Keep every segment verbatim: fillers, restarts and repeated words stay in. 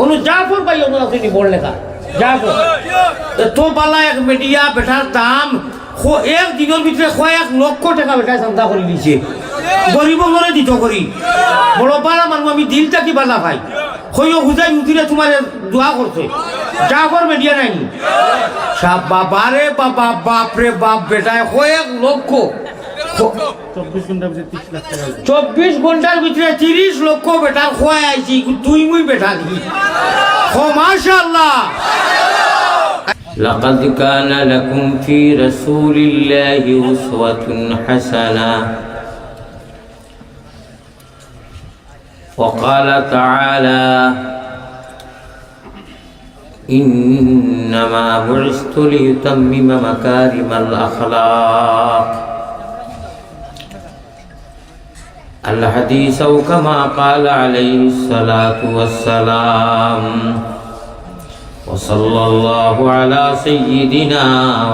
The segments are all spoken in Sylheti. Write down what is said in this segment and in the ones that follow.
অনু জাফর ভাই, অনু আসেনি বড় লেখা। জাফর। এত বালা এক মিডিয়া বেটার দাম, খ-, এক দিনর ভিতরে কয়েক লক্ষ টেকা বেটায় চান্দা করি দিছে। গরিব অকলরে দিত করি। বড় বালা মানুষ, আমি দিল থাকি বালা ভাই। কইও হুজাই মুদিরে তোমার দোয়া করছে। জাফর মিডিয়া নাইনি। সব বাবারে বাবা, বাপরে বাপ, বেটায় কয়েক লক্ষ। খ-, চব্বিশ ঘন্টার ভিতরে তিরিশ লাখ টেকা অইছে। চব্বিশ ঘন্টার ভিতরে তিরিশ লক্ষ বেটার খোয়াই আইছি, তুই মুই বেটা নি। খো, মাশাআল্লাহ। لقد كان لكم في رسول الله أسوة حسنة. وقال تعالى: إنما بعثت لأتمم مكارم الأخلاق. الحديث، أو كما قال عليه الصلاة والسلام. وصلى الله على سيدنا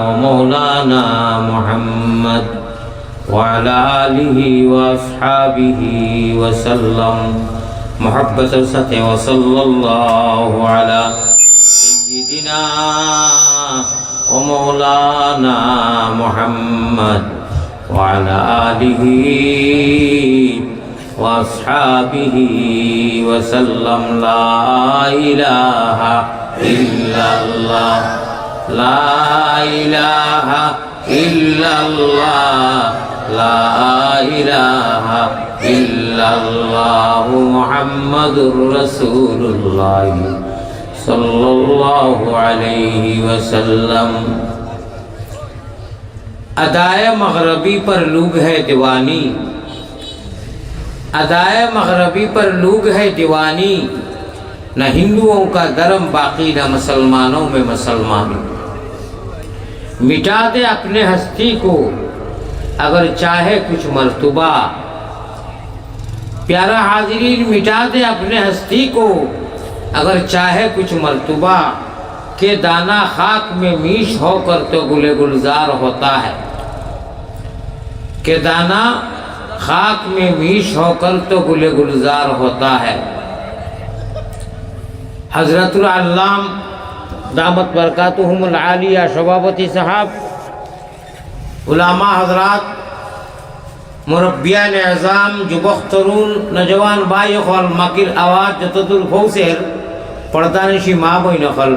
ومولانا محمد وعلى آله وأصحابه وسلم. محبة السطح، وصلى الله على سيدنا ومولانا محمد وعلى آله وأصحابه وسلم. لا إله إلا الله، لا إله إلا الله، لا إله إلا الله، محمد رسول الله صلى الله عليه وسلم. ادائے مغربی پر لوگ ہے دیوانی، ادائے مغربی پر لوگ ہے دیوانی، نہ ہندوؤں کا دھرم باقی، نہ مسلمانوں میں مسلمانی۔ مٹا دے اپنے ہستی کو اگر چاہے کچھ مرتبہ، پیارا حاضرین، مٹا دے اپنے ہستی کو اگر چاہے کچھ مرتبہ، کہ دانا خاک میں میش ہو کر تو گل گلزار ہوتا ہے، کہ دانا خاک میں میش ہو کر تو گل گلزار ہوتا ہے۔ حضرت العلامہ دامت برکاتہم العالیہ سبھاپتی صاحب، علماء حضرات، মুরব্বিয়ানে আজম, যুবক তরুণ, নওজোয়ান ভাই অকল, মাইকর আওয়াজ যতদূর পৌঁছের, পর্দানিশি মা বইন অকল,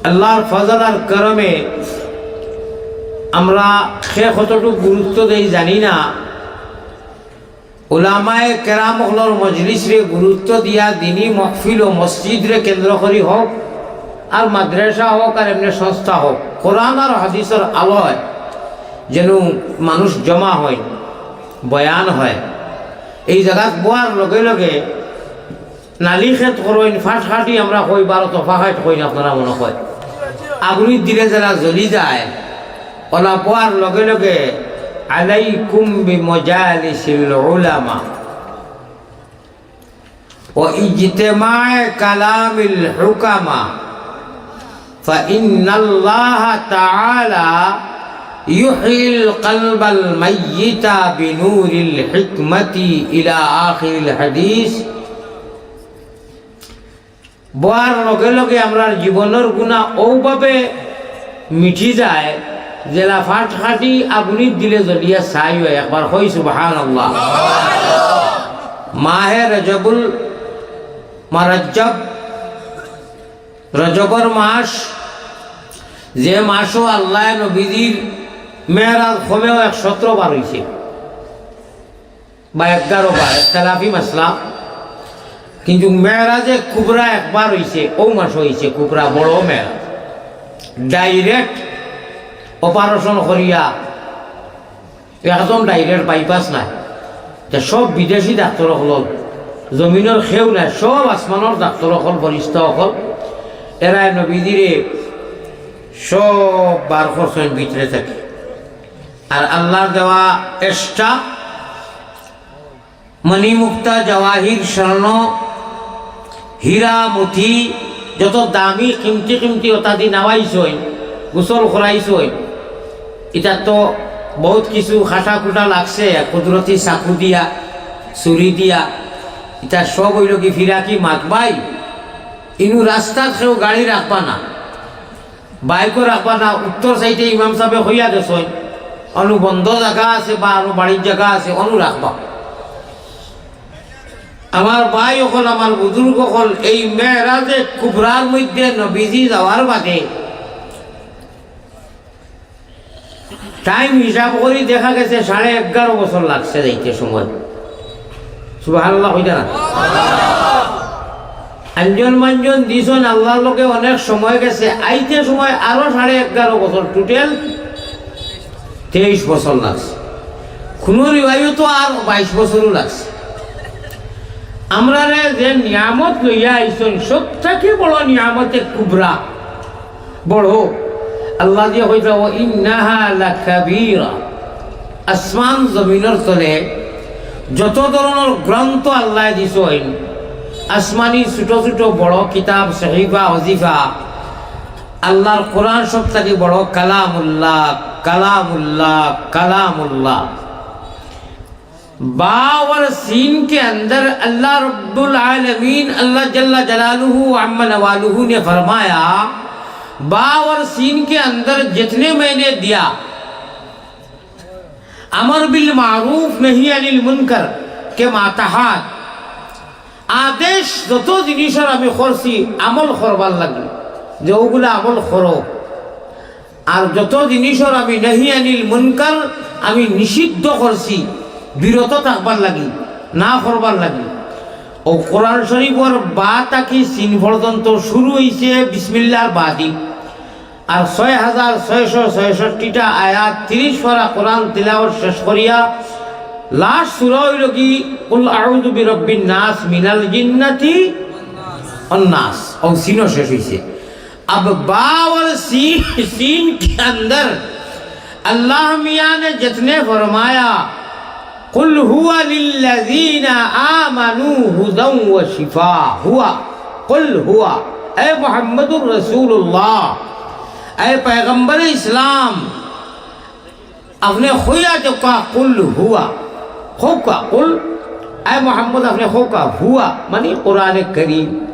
আল্লাহর ফজল আর করমে আমরা কে কতটুকু গুরুত্ব দেই জানি না। উলামায়ে কেরাম অকলর মজলিসরে গুরুত্ব দিয়া দিনী মহফিল ও মসজিদরে কেন্দ্র করি হোক, আর মাদ্রাসা হোক, আর এমনে সংস্থা হোক, কোরআন আর হাদিসর আলোয় যেন মানুষ জমা হয়, বয়ান হয়। এই জাগাত বওয়ার লগে লগে নালি খেত করইন, ফাটকাটি আমরা কই, ভারত ফাকাইট কইন, আপনারা মনো কয়। আগুনির দিলে যেলা জ্বলি যায়, অলা বওয়ার লগে লগে, عليكم بمجالس العلماء واجتماع كلام الحكماء، فإن الله تعالى يحيي القلب الميت بنور الحكمة إلى آخر الحديث। বওয়ার লগে লগে আমরার জীবনর গুনা অউভাবে মিটি যায়, যেলা ফাটকাটি আগুনির দিলে জ্বলিয়া ছাই হয়। একবার কই সুবহানাল্লাহ। মাহে রজবুল মারাজ্জাব, রজবর মাস, যে মাসো আল্লায় নবীজির মেরাজ কমেও একশত বার অইছে। বা এগারো বার, ইখতিলাফি মাসলা। কিন্তু মেরাজে কুবরা একবার অইছে, অউ মাসো অইছে কুবরা বড় মেরাজ। Direct operation করিয়া, একদম direct, bypass নাই। তে সব বিদেশি ডাক্তর অকল, জমিনর কেউ নাই, সব আসমানর ডাক্তর অকল, ফিরিস্তা অকল, এরায় নবীজিরে সব বার করছইন ভিতরে থাকি। আর আল্লার দেওয়া extra মণি মুক্তা জওয়াহির স্বর্ণ হীরা মতি যত দামি কিমতি কিমতি অতাদি নাওয়াইছইন, গোসল করাইছইন। ইতার তো বউত কিছু কাটা কুটা লাগছে, কুদরতি চাকু দিয়া, ছুরি দিয়া। ইতা সব অইলো কি ফিরাকি মাত ভাই। ইনু রাস্তাত কেউ গাড়ি রাখবা না, বাইকও রাখবা না। উত্তর সাইডে ইমাম সাবে কইয়া গেছইন, অনো বন্ধ জাগা আছে বা আরো বাড়ির জাগা আছে, অনো রাখবা। আমার ভাই অকল, আমার বুজুর্গ অকল, এই মেরাজে কুবরার মধ্যে নবীজি যাওয়ার বাদে টাইম হিসাব করি দেখা গেছে সাড়ে এগারো বছর লাগছে যাইতে সময়। সুবহানাল্লাহ কইতা না? আঞ্জন মাঞ্জন দিছইন, আল্লাহর লগে অনেক সময় গেছে, আইতে সময় আরো সাড়ে এগারো বছর, টোটাল তেইশ বছর লাগছে। কোনো রিওয়ায়তো আর বাইশ বছরও লাগছে। আমরারে যে নিয়ামত লইয়া আইছইন, সব থাকি বড় নিয়ামতে কুবরা, বড়। আল্লাহ দিয়া কইতা, "ওয়া ইন্নাহা লাকাবীরা।" আসমান জমিনর তলে যত ধরনর গ্রন্থ আল্লায় দিছইন, আসমানি ছোট ছোট বড় কিতাব, সহিফা, ওজিফা, আল্লাহর কোরআন সব থাকি বড় কালামুল্লাহ, কালামুল্লাহ, কালামুল্লাহ। बा और सीन के अंदर अल्लाह रब्बुल आलमीन, अल्लाह जल्ला जलालुहु व अम्मा नवालुहु ने फरमाया, बा और सीन के अंदर जितने मैंने दिया, अमर बिल मारूफ नही अनिल मुनकर के मातहात, আদেশ যত জিনিসর আমি করছি আমল করবার লাগি, যে ওগুলা আমল করো। আর যত জিনিসর আমি নাহি আনিল মুনকার, আমি নিষিদ্ধ করছি বিরত থাকবার লাগি, না করবার লাগি। ও কোরআন শরীফর বা থাকি সিন পর্যন্ত শুরু অইছে বিসমিল্লাহর বাদি। আর ছয় হাজার ছয়শো ছয়ষট্টিটা আয়াত, তিরিশ পারা কোরআন তিলাওয়াত শেষ করিয়া লাস্ট সূরা অইলো কি, "কুল আউযু বিরাব্বিন নাস, মিনাল জিন্নাতি ওয়ান নাস।" ও সিনও শেষ অইছে। अब बा और सी-, सीन के अंदर अल्लाह मियाँ ने जितने फरमाया, "कुल हुआ लिल्लज़ीना आमनू हुदन व शिफा हुआ।" कुल हुआ, ए मोहम्मदुर रसूलुल्लाह, ए पैगंबर इस्लाम, আপনে কইয়া দেউক্কা, "কুল হুয়া।" কউক্কা, "কুল।" আয় মোহাম্মদ, আপনে কউক্কা, "হুয়া," মানি কোরআনে করিম,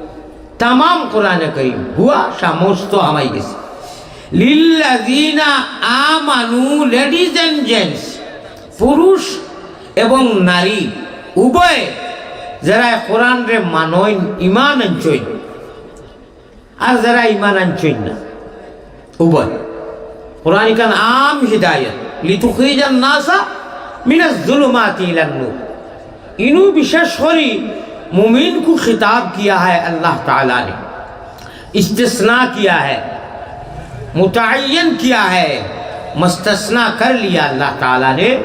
তামাম কোরআনে করিম, "হুয়া" সমস্ত হামাই গেছে। "লিল্লাযীনা আমানু", ladies and gents, পুরুষ এবং নারী উভয়, যারা কোরআনরে মানইন, ইমান আনছইন, আর যারা ইমান আনছইন না, উভয়। কোরআন ইখান আম হিদায়ত, "লিতুখরিজান নাসা মিনাজ জুলুমাতি ইলান নূর।" ইনু বিশেষ করি মুমিন কু খিতাব কিয়া হ্যায় আল্লাহ তাআলা নে, ইস্তিসনা কিয়া হ্যায়, মুতাআয়্যন কিয়া হ্যায়, মুস্তাসনা কর লিয়া আল্লাহ তাআলা নে।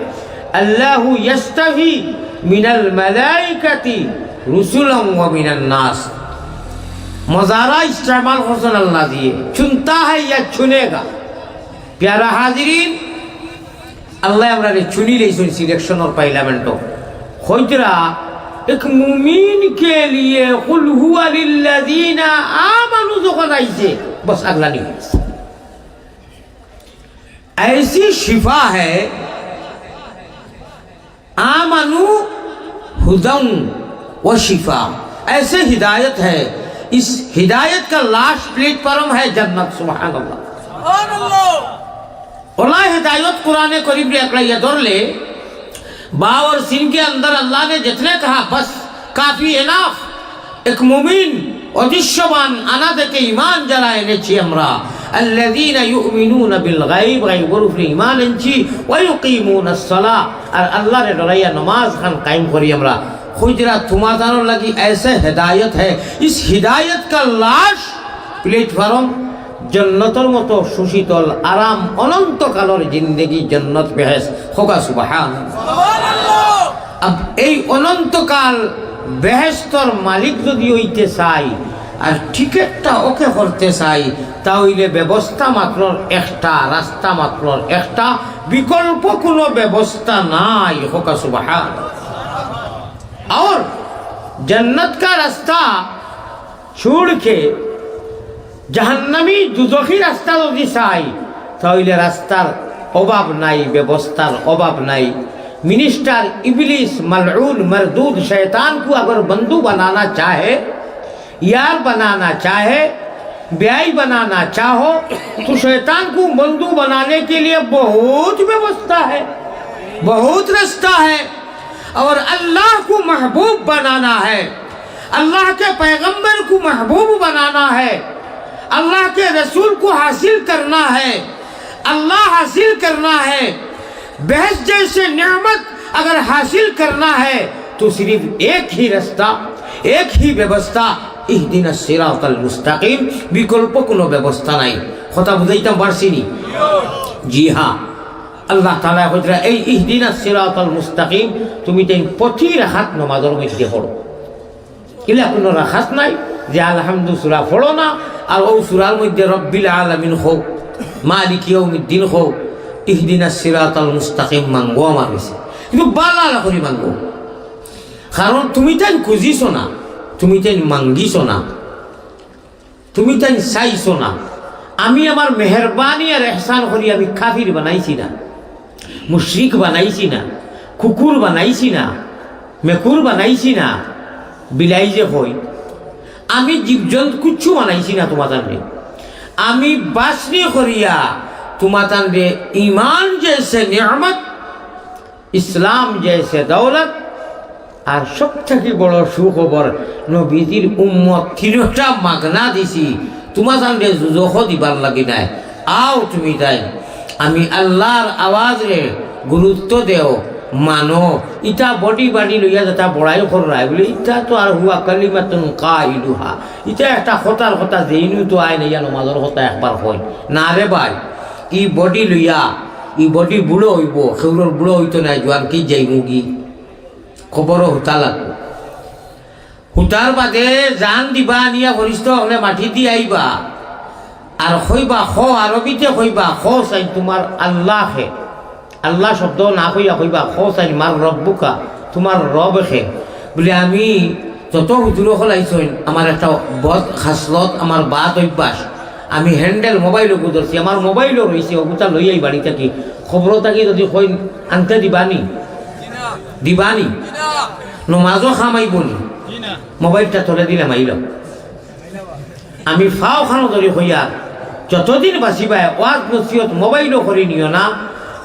"আল্লাহু ইয়াস্তাফি মিনাল মালাইকাতি রুসুলান ওয়া মিনান নাস।" মজারা ইস্তেমাল করছইন আল্লাহ দিয়ে, "চুনতা হ্যায় ইয়া চুনেগা।" প্যারা হাজিরিন, আল্লায় আমরারে চুনি লইছইন সিলেকশনর পার্লামেন্টো। কইতরা, "এক মুমিন কে লিয়ে কুল হুয়া লিল্লাযীনা আমানু যখন আইছে, বস আগলা নি। ऐसी शिफा है, आमनू हुदन व शिफा, ऐसे हिदायत है।" इस हिदायत का लास्ट प्लेटफॉर्म है जन्नत। सुभान अल्लाह। ওলা হেদায়ত কোরআনে করিমরে একলাইয়া ধরলে, বা और सीन के अंदर अल्लाह ने जितने कहा, बस काफी, इनफ। এক মুমিন অদৃশ্যমান আনা থেকে ইমান যারা এনেছি আমরা, আল্লাযীনা ইউমিনুনা বিল গায়ব, গায়বর উপরে ইমান আনছি, ওয়া ইউকিমুনাস সালাহ, আর আল্লাহরে ডরাইয়া নমাজ খান কায়েম করি আমরা। খুজরা তুমাতানোর লাগি ऐसे हिदायत है, इस हिदायत का लास्ट प्लेटफॉर्म জন্নতর মতো সুশীতল আরাম, অনন্তকালর জিন্দেগি, জন্নত বেহেশত। কউক্কা সুবহান। अब এই অনন্তকাল বেহেশতর মালিক যদি অইতে চাই আর টিকেটটা ওকে করতে চাই, তা অইলে ব্যবস্থা মাত্র একটা, রাস্তা মাত্র একটা, বিকল্প কোনো ব্যবস্থা নাই। কউক্কা সুবহান। और जन्नत का रास्ता छोड़ के জাহান্নামী দুজখী রাস্তা যদি চাই, তা অইলে রাস্তার অভাব নাই, ব্যবস্থার অভাব নাই। मिनिस्टर इब्लीस मलऊन मरदूद शैतान को अगर बंधु बनाना चाहे, यार बनाना चाहे, ब्याई बनाना चाहो, तो शैतान को बंधु बनाने के लिए बहुत व्यवस्था है, बहुत रास्ता है। और अल्लाह को महबूब बनाना है, अल्लाह के पैगंबर को महबूब बनाना है, अल्लाह के रसूल को हासिल करना है, अल्लाह हासिल करना है, बेहश्त जैसे नेमत अगर हासिल करना है, तो सिर्फ एक ही रास्ता, एक ही व्यवस्था, ইহদিনাস সিরাতাল মুস্তাকিম, বিকল্প কোনো ব্যবস্থা নাই। কথা বুঝাইতাম পারছি নি? জি হ্যাঁ। আল্লাহ তাআলা কইরা, এই ইহদিনাস সিরাতাল মুস্তাকিম, তুমি তাইন প্রতি রাকাত নামাজর মধ্যে পড়ো। ইলা কোনো রাকাত নাই যে আলহামদু সূরা পড়ো না, আর অউ সূরার মধ্যে রব্বিল আলামিন কও, মালিকি ইয়াউমিদ্দিন কও, ইহদিনাস সিরাতাল মুস্তাকিম মাঙ্গো আমার গেছে। কিন্তু বালা করি মাঙ্গো। কারণ তুমি তাইন খুজিছো না, তুমি তাইন মাঙ্গিছো না, তুমি তাইন চাইছো না। আমি আমার মেহেরবানি আর এহসান করি আমি কাফির বানাইছি না, মুশরিক বানাইছি না, কুকুর বানাইছি না, মেকুর বানাইছি না, বিলাই যে কই, আমি জীবজন্তু কিচ্ছু বানাইছি না তোমাতানরে। আমি বাছনি করিয়া তোমাতানরে ইমান যে সে নিয়ামত, ইসলাম যে সে দৌলত, আর সব থাকি বড় সুখবর, নবীজির উম্মত তিনটা মাগনা দিছি, তোমাতানরে দুজখো দিবার লাগি নায়। আও তুমি তাইন, আমি আল্লাহর আওয়াজরে গুরুত্ব দেও, মানো। ইতা বডি বাডি লইয়া যেতা বড়াই কররায়, বুলে ইতা তো আর হুয়া কালিমাতুন কাইলুহা, ইতা একটা কথার কথা, যেইনু তো আইন ইয়া নমাজর কথা একবার কই না রে ভাই। ই বডি লইয়া, ই বডি বুড়ো অইবো, কেউরর বুড়ো অইতো নায়, জোয়ান কি যাইমুগি, কবরো হুতা লাগবো। হুতার বাদে জান দিবা, আনিয়া ফিরিস্তা অকলে মাটি দি আইবা। আর কইবা, কও, আরবিতে কইবা, কও চাইন তোমার আল্লাহ কে। আল্লাহ শব্দ না কইয়া কইবা, কও চাইন মান রব্বুকা, তোমার রব কে। বুলে আমি যত হুজুর অকল আইছইন, আমার একটা বদ খাসলত, আমার বাদ অভ্যাস, আমি handle মোবাইল অগু ধরছি, আমার মোবাইলও রইছে, অগুতা লইয়াই বাড়ি থাকি, কবরো থাকি যদি কইন আনতে দিবানি? দিবানি? নমাজও কাম আইবো নি? মোবাইলটা থলে দিলে মাইল। আমি ফাও খানো ধরি কইয়ার, যতদিন বাঁচিবায়, ওয়াজ নসিহত মোবাইলও করি নিও না,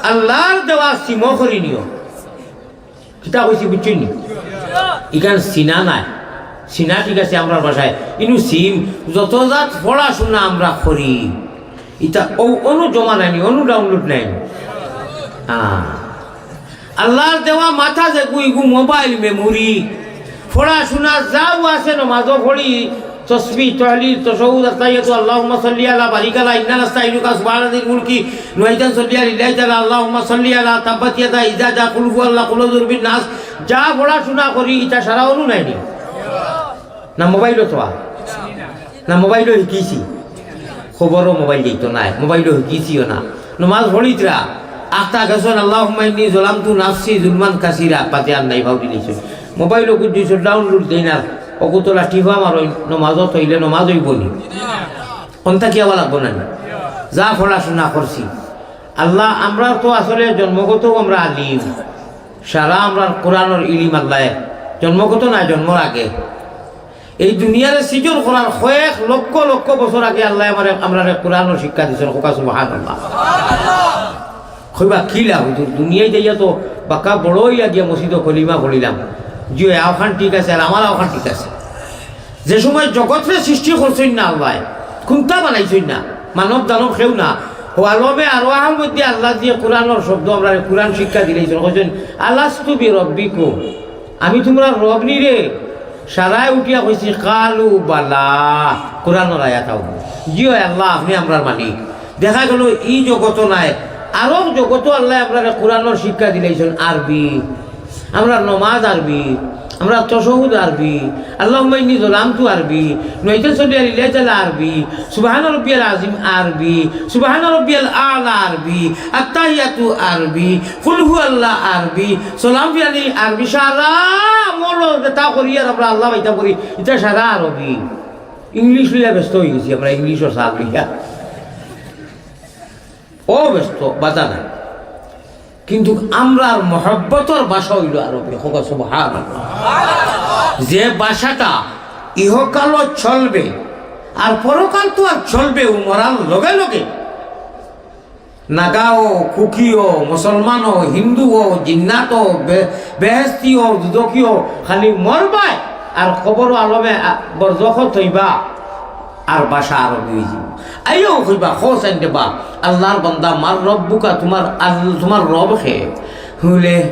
আল্লাহর দেওয়া সিমও করি নিও। কিতা কইছি বুঝছইন নি? ইখান সিনা নায়, সিনা ঠিক আছে আমরার ভাষায়, ইনু সিম। যত জাত পড়াশুনা আমরা করি, ইতা অউ অনু জমা নায়নি, অনু download নায়নি। হ্যাঁ, আল্লাহর দেওয়া মাথা যেগু, ইগু মোবাইল memory। পড়াশুনা যাও আছে, নমাজও পড়ি, তসবিহ, তহলিল, তশাহুদ, আত্তাহিয়াতু, আল্লাহুম্মা সাল্লি আলা, বারিক আলা, ইন্না নাস্তাইনুকা, সুবহানাযিল মুলকি, নয়তান সাল্লি আলা, লিল্লাহি তাআলা, আল্লাহুম্মা সাল্লি আলা, তাব্বাত ইয়াদা, ইযা জা, কুল হুয়াল্লাহ, কুল আউযু বিরাব্বিন নাস, যা পড়াশুনা করি, ইতা সারা অনু নায়নি? না মোবাইলও তো আর? না মোবাইলও হিকিছি? কবরো মোবাইল যাইতো নায়, মোবাইলও হিকিছিও না। নমাজ পড়িতরা, আখতা গেছইন, আল্লাহুম্মা ইন্নী যালামতু নাফসি যুলমান কাসীরা, পাতে আর নাই, ফাউরি দিছইন। মোবাইলও কুদ্দুসর download দেইন আর, অগু তোলা টিপা মারইন, নমাজও তইলে নমাজ অইবো নি? অন্তা কি আবার লাগবো না নি? যা পড়াশুনা করছি। আল্লাহ, আমরা তো আসলে জন্মগত আমরা আলিম। সারা আমরার কোরআনর ইলিম আল্লাহ জন্মগত না, জন্মর আগে। এই দুনিয়ারে সৃজন করার কয়েক লক্ষ লক্ষ বছর আগে আল্লাহ আমারে, আমরারে কোরআনর শিক্ষা দিছইন। কউক্কা সুবহানাল্লাহ। কইবা, "কিলা হুজুর, দুনিয়াত আইয়া তো বাক্কা বড় অইয়া গিয়া মসজিদো কলিমা পড়িলাম।" জি অয়, অখান ঠিক আছে, আর আমার অখান ঠিক আছে। যে সময় জগতরে সৃষ্টি করছইন না আল্লাহ, কুন্তা বানাইছইন না, মানব দানব কেউ না, অউ আলমে আরওয়াহর মধ্যে আল্লাহ দিয়া কোরআনর শব্দ, আমরারে কোরআন শিক্ষা দিলাইছইন, কইছইন, "আলাস্তু বিরাব্বিকুম, আমি তুমরার রব নি রে?" সারায় উঠিয়া কইছি, "কালু বালা।" কোরআনর আয়াত আউন। জি অয় আল্লাহ, আপনে আমরার মালিক। দেখা গেল ই জগতো নায়, আরক জগতো আল্লাহ আমরারে কোরআনর শিক্ষা দিলাইছইন আরবি, আমরার নমাজ আরবি, আমরার তশাহুদ আরবি, আল্লাহুম্মা ইন্নী যালামতু আরবি, নয়তান সাল্লি আলা, লিল্লাহি তাআলা আরবি, সুবহানা রাব্বিয়াল আযীম আরবি, সুবহানা রাব্বিয়াল আলা আরবি, আত্তাহিয়াতু আরবি, কুল হুয়াল্লাহ আরবি, সালাম ফিরানি আরবি, সারা আমল যেতা করি আর আমরা আল্লাহ পাইতাম করি, ইতা সারা আরবি। ইংলিশ লইয়া ব্যস্ত অইগেছি আমরা, ইংলিশর সাল লইয়া। অউ ব্যস্ত, বাধা নাই। কিন্তু আমরার মহব্বতর ভাষা অইলো আরবি। কউক্কা সুবহানাল্লাহ। যে ভাষাটা ইহকালও চলবে, আর পরকাল তো আর চলবে, ও মরার লগে লগে। নাগাও, কুকিও, মুসলমানও, হিন্দুও, জিন্নাতও, বে-, বেহেস্তিও, দুজখিও, খালি মরবায় আর কবর আলমে, আ, বরজখো থইবা। আর ভাষা আরবি অইযিবো। আইয়াউ কইবা, কও চাইন রে বা, আল্লার বান্দা, মান রব্বুকা, তুমার আল-, তুমার রব কে? হুনলে,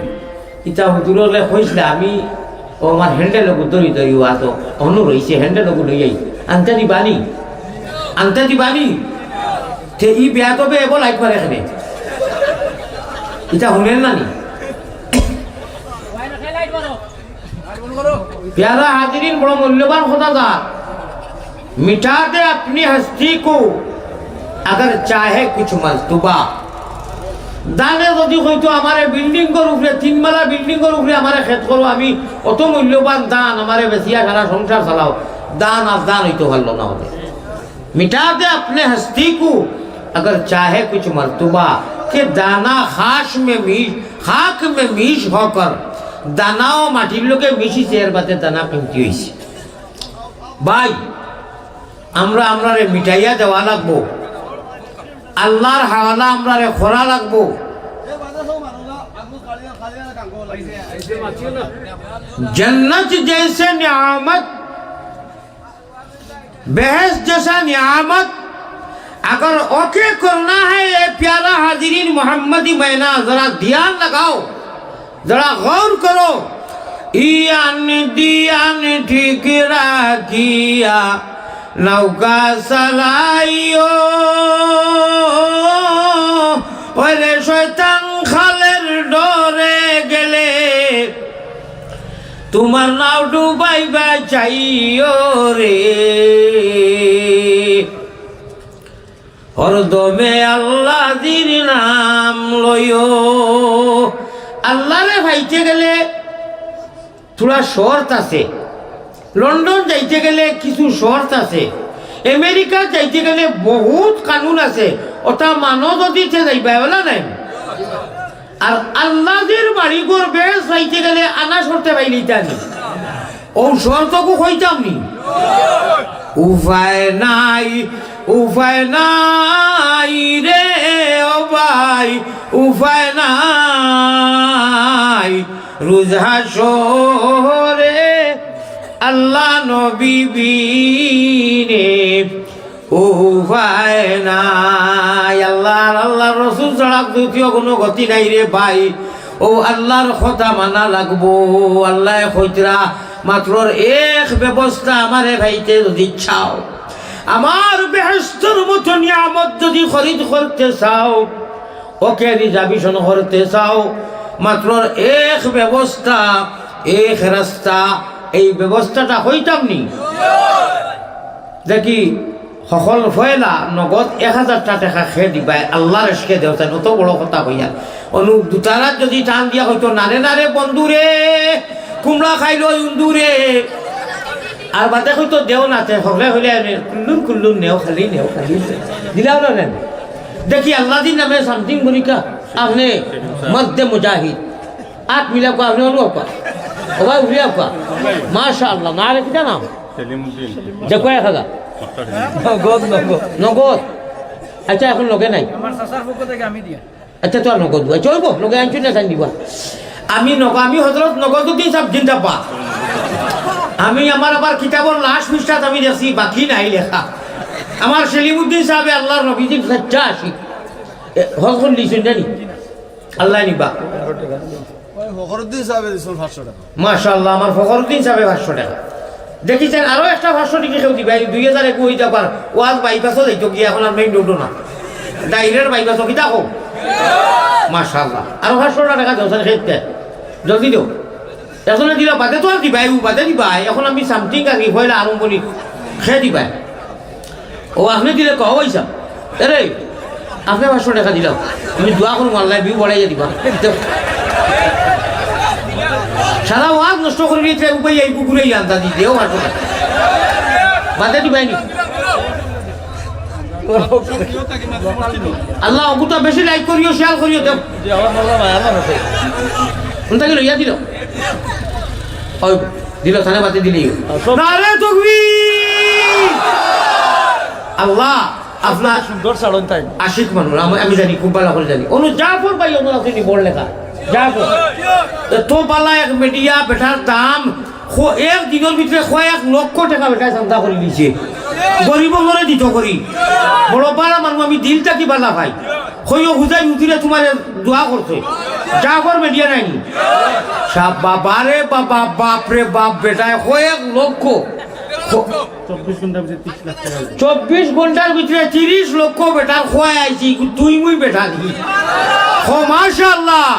ইতা হুজুররে কইছলা, আমি, ও আমার handle অগু ধরি ধরি, ও আতো, অনো রইছে, handle অগু লই আই। আনতে দিবানি? আনতে দিবানি? তে ই বেয়াদবে এবো light মারে কেনে? ইতা হুনের না নি? প্যারা হাজিরিন, বড় মূল্যবান কথা যা, মিটা দে আপনি হস্তি কো, আগর চাহে কুছ মর্তবা। দানে যদি কইতো, আমারে building অর উপরে, তিন মালা building অর উপরে আমারে খেত করো, আমি অত মূল্যবান দান, আমারে বেচিয়া সারা সংসার চালাও, দান আর দান অইতো পারলো না অনে। মিটা দে আপনে হস্তি কো, আগর চাহে কুছ মর্তবা, কে দানা খাশ মে মিশ, খাক মে মিশ হকর, দানাও মাটির লগে মিশিছে, এর বাদে দানা কিমতি অইছে। ভাই, আমরা আমরারে মিটাইয়া দেওয়া লাগবো, আল্লার হাওয়ালা আমরারে করা লাগবো। जन्नत जैसे नियामत, बेहश्त जैसा नियामत, अगर ओके करना है, ये प्यारा हाजिरीन मोहम्मदी मैना, जरा ध्यान लगाओ, जरा गौर करो। ইয়ান দিয়ান ঠিক রাখিয়া নৌকা চালাইও, ওরে শয়তান খালের ডরে গেলে তুমার নাও ডুবাইবা চাইও রে। হরদমে আল্লাজির নাম লইও। আল্লারে পাইতে গেলে থুড়া শর্ত আছে, লন্ডন যাইতে গেলে কিছু শর্ত আছে, আমেরিকা যাইতে গেলে বহুত কানুন আছে। ওটা মানো যদি তে যাইবা, ওলা নাই। আর আল্লাজির বাড়িঘর বেশ পাইতে গেলে আনা শর্তে পাইলিতা নি। ও শর্তগু কইতাম নি? উপায় নাই, উপায় নাই রে ও ভাই, উপায় নাই। রুজ হাশরে আল্লা নবী বিনে উপায় নাই। আল্লার, আল্লার রসুল ছাড়া দ্বিতীয় কোনো গতি নাই রে ভাই। ও আল্লার কথা মানা লাগবো। আল্লায় কইতরা, মাত্র এক ব্যবস্থা আমারে পাইতে যদি চাও, আমার বেহেশতর মতো নিয়ামত যদি খরিদ করতে চাও, ওকে reservation করতে চাও, মাত্র এক ব্যবস্থা, এক রাস্তা, এই ব্যবস্থাটা কইতাম নি? দেখি, হকল ফয়লা নগদ এক হাজারটা টেকা খে দিবায়, আল্লার ইশকে দেও চাইন, অত বড় কথা কইয়া। অনু দুতারাত যদি টান দিয়া কইতো, নারে নারে বন্ধু রে, কুমড়া খাইলো ইন্দুরে। আর বাদে কইতো, দেও না তে, হকলে কইলে, কুল্লুন কুল্লুন নেও, খালি নেও, খালি নেও। দিলাও না নেন। দেখি, আল্লাদির নামে something বলিকা, আপনে মর্দে মুজাহিদ। আত মিলা কো, আপনে অনু আপা। ও ভাই, উঠে আপা। মাশাআল্লাহ, না রে, কিতা নাম? সেলিমউদ্দিন। দেখো এক হাজার। নগদ, নগদ। নগদ? আচ্ছা, এখন লগে নাই। আমার চাচার পক্ষ থেকে আমি দিয়া। আচ্ছা, তো আর নগদ, আচ্ছা, অইবো, লগে আনছুন না, তাই দিবা। আমি নগ-, আমি হযরত নগদউদ্দিন সাব জিন্দাবাদ। আমি আমার আবার কিতাবর লাশ পৃষ্ঠাত আমি দেখছি, বাকি নাই লেখা। আমার সেলিমউদ্দিন সাবে আল্লার নবীজির সচ্চা আশিক। এ, হজ করলিছুন জানি? আল্লায় নিবা। ওই ফখরুদ্দিন সাবে দিছুন পাঁচশো টেকা। মাশাআল্লাহ, আমার ফখরুদ্দিন সাবে পাঁচশো টেকা। দেখিছেন, আরো একটা পাঁচশো টেকা কেউ দিবা, এই দুই হাজার এগু অই যাবার, ওয়াজ বাইপাসও যাইতো গিয়া, এখন আর main roadও না। Direct বাইপাসও, কিতা কও? মাশাআল্লাহ, আরো পাঁচশো টেকা দেও, স্যার, খেতে। জলদি দেও। এখনো দিলা, বাদে তো আর দিবায়, ও বাদে দিবায়। এখন আমি something আর কি, পয়লা আরম্ভণি, খে দিবায়। ও, আপনে দিলে কও, ওই সাব। এরে, আপনে পাঁচশো টেকা দিলাম। আমি দোয়া করুম, আল্লায় view বাড়াইয়া দিবা। দেও। সারা ওয়াজ নষ্ট করি দিতে, উপায় এই কুকুরে আন্দা দিতে, ও পাঁচশো টেকা। বাদে দিবায় নি? আল্লাহ, অগুতা বেশি like করিও, share করিও, দেও। জি, আমার মোল্লা ভাই, আমার আছে। কোনটা কি লইয়া দিল? ওই, দিল, তানে বাতি দিলি। সব নারে তকবীর! আল্লাহ, আপনার সুন্দর সালন তাই। আশিক মানুষ, আমি, আমি জানি, খুব ভালো করে জানি। অনু জাফর ভাই, অনু আসেনি, বড় লেখা। জাফর। তো বালা এক মিডিয়া বেটার দাম খ-, এক দিনর ভিতরে কয়েক লক্ষ টেকা বেটায় চান্দা করি দিছে। গরিব অকলরে দিত করি। বড় বালা মানুষ, আমি দিল থাকি বালা ভাই। কইও হুজাই হুজুরে তোমারে দোয়া করছে। জাফর মিডিয়া নাইনি? সব বাবা রে বাবা, বাপ রে বাপ, বেটায় কয়েক লক্ষ। খ-, চব্বিশ ঘন্টার ভিতরে তিরিশ লক্ষ বেটার খোয়াই আইছি, তুই মুই বেটা দি। ও মাশাআল্লাহ।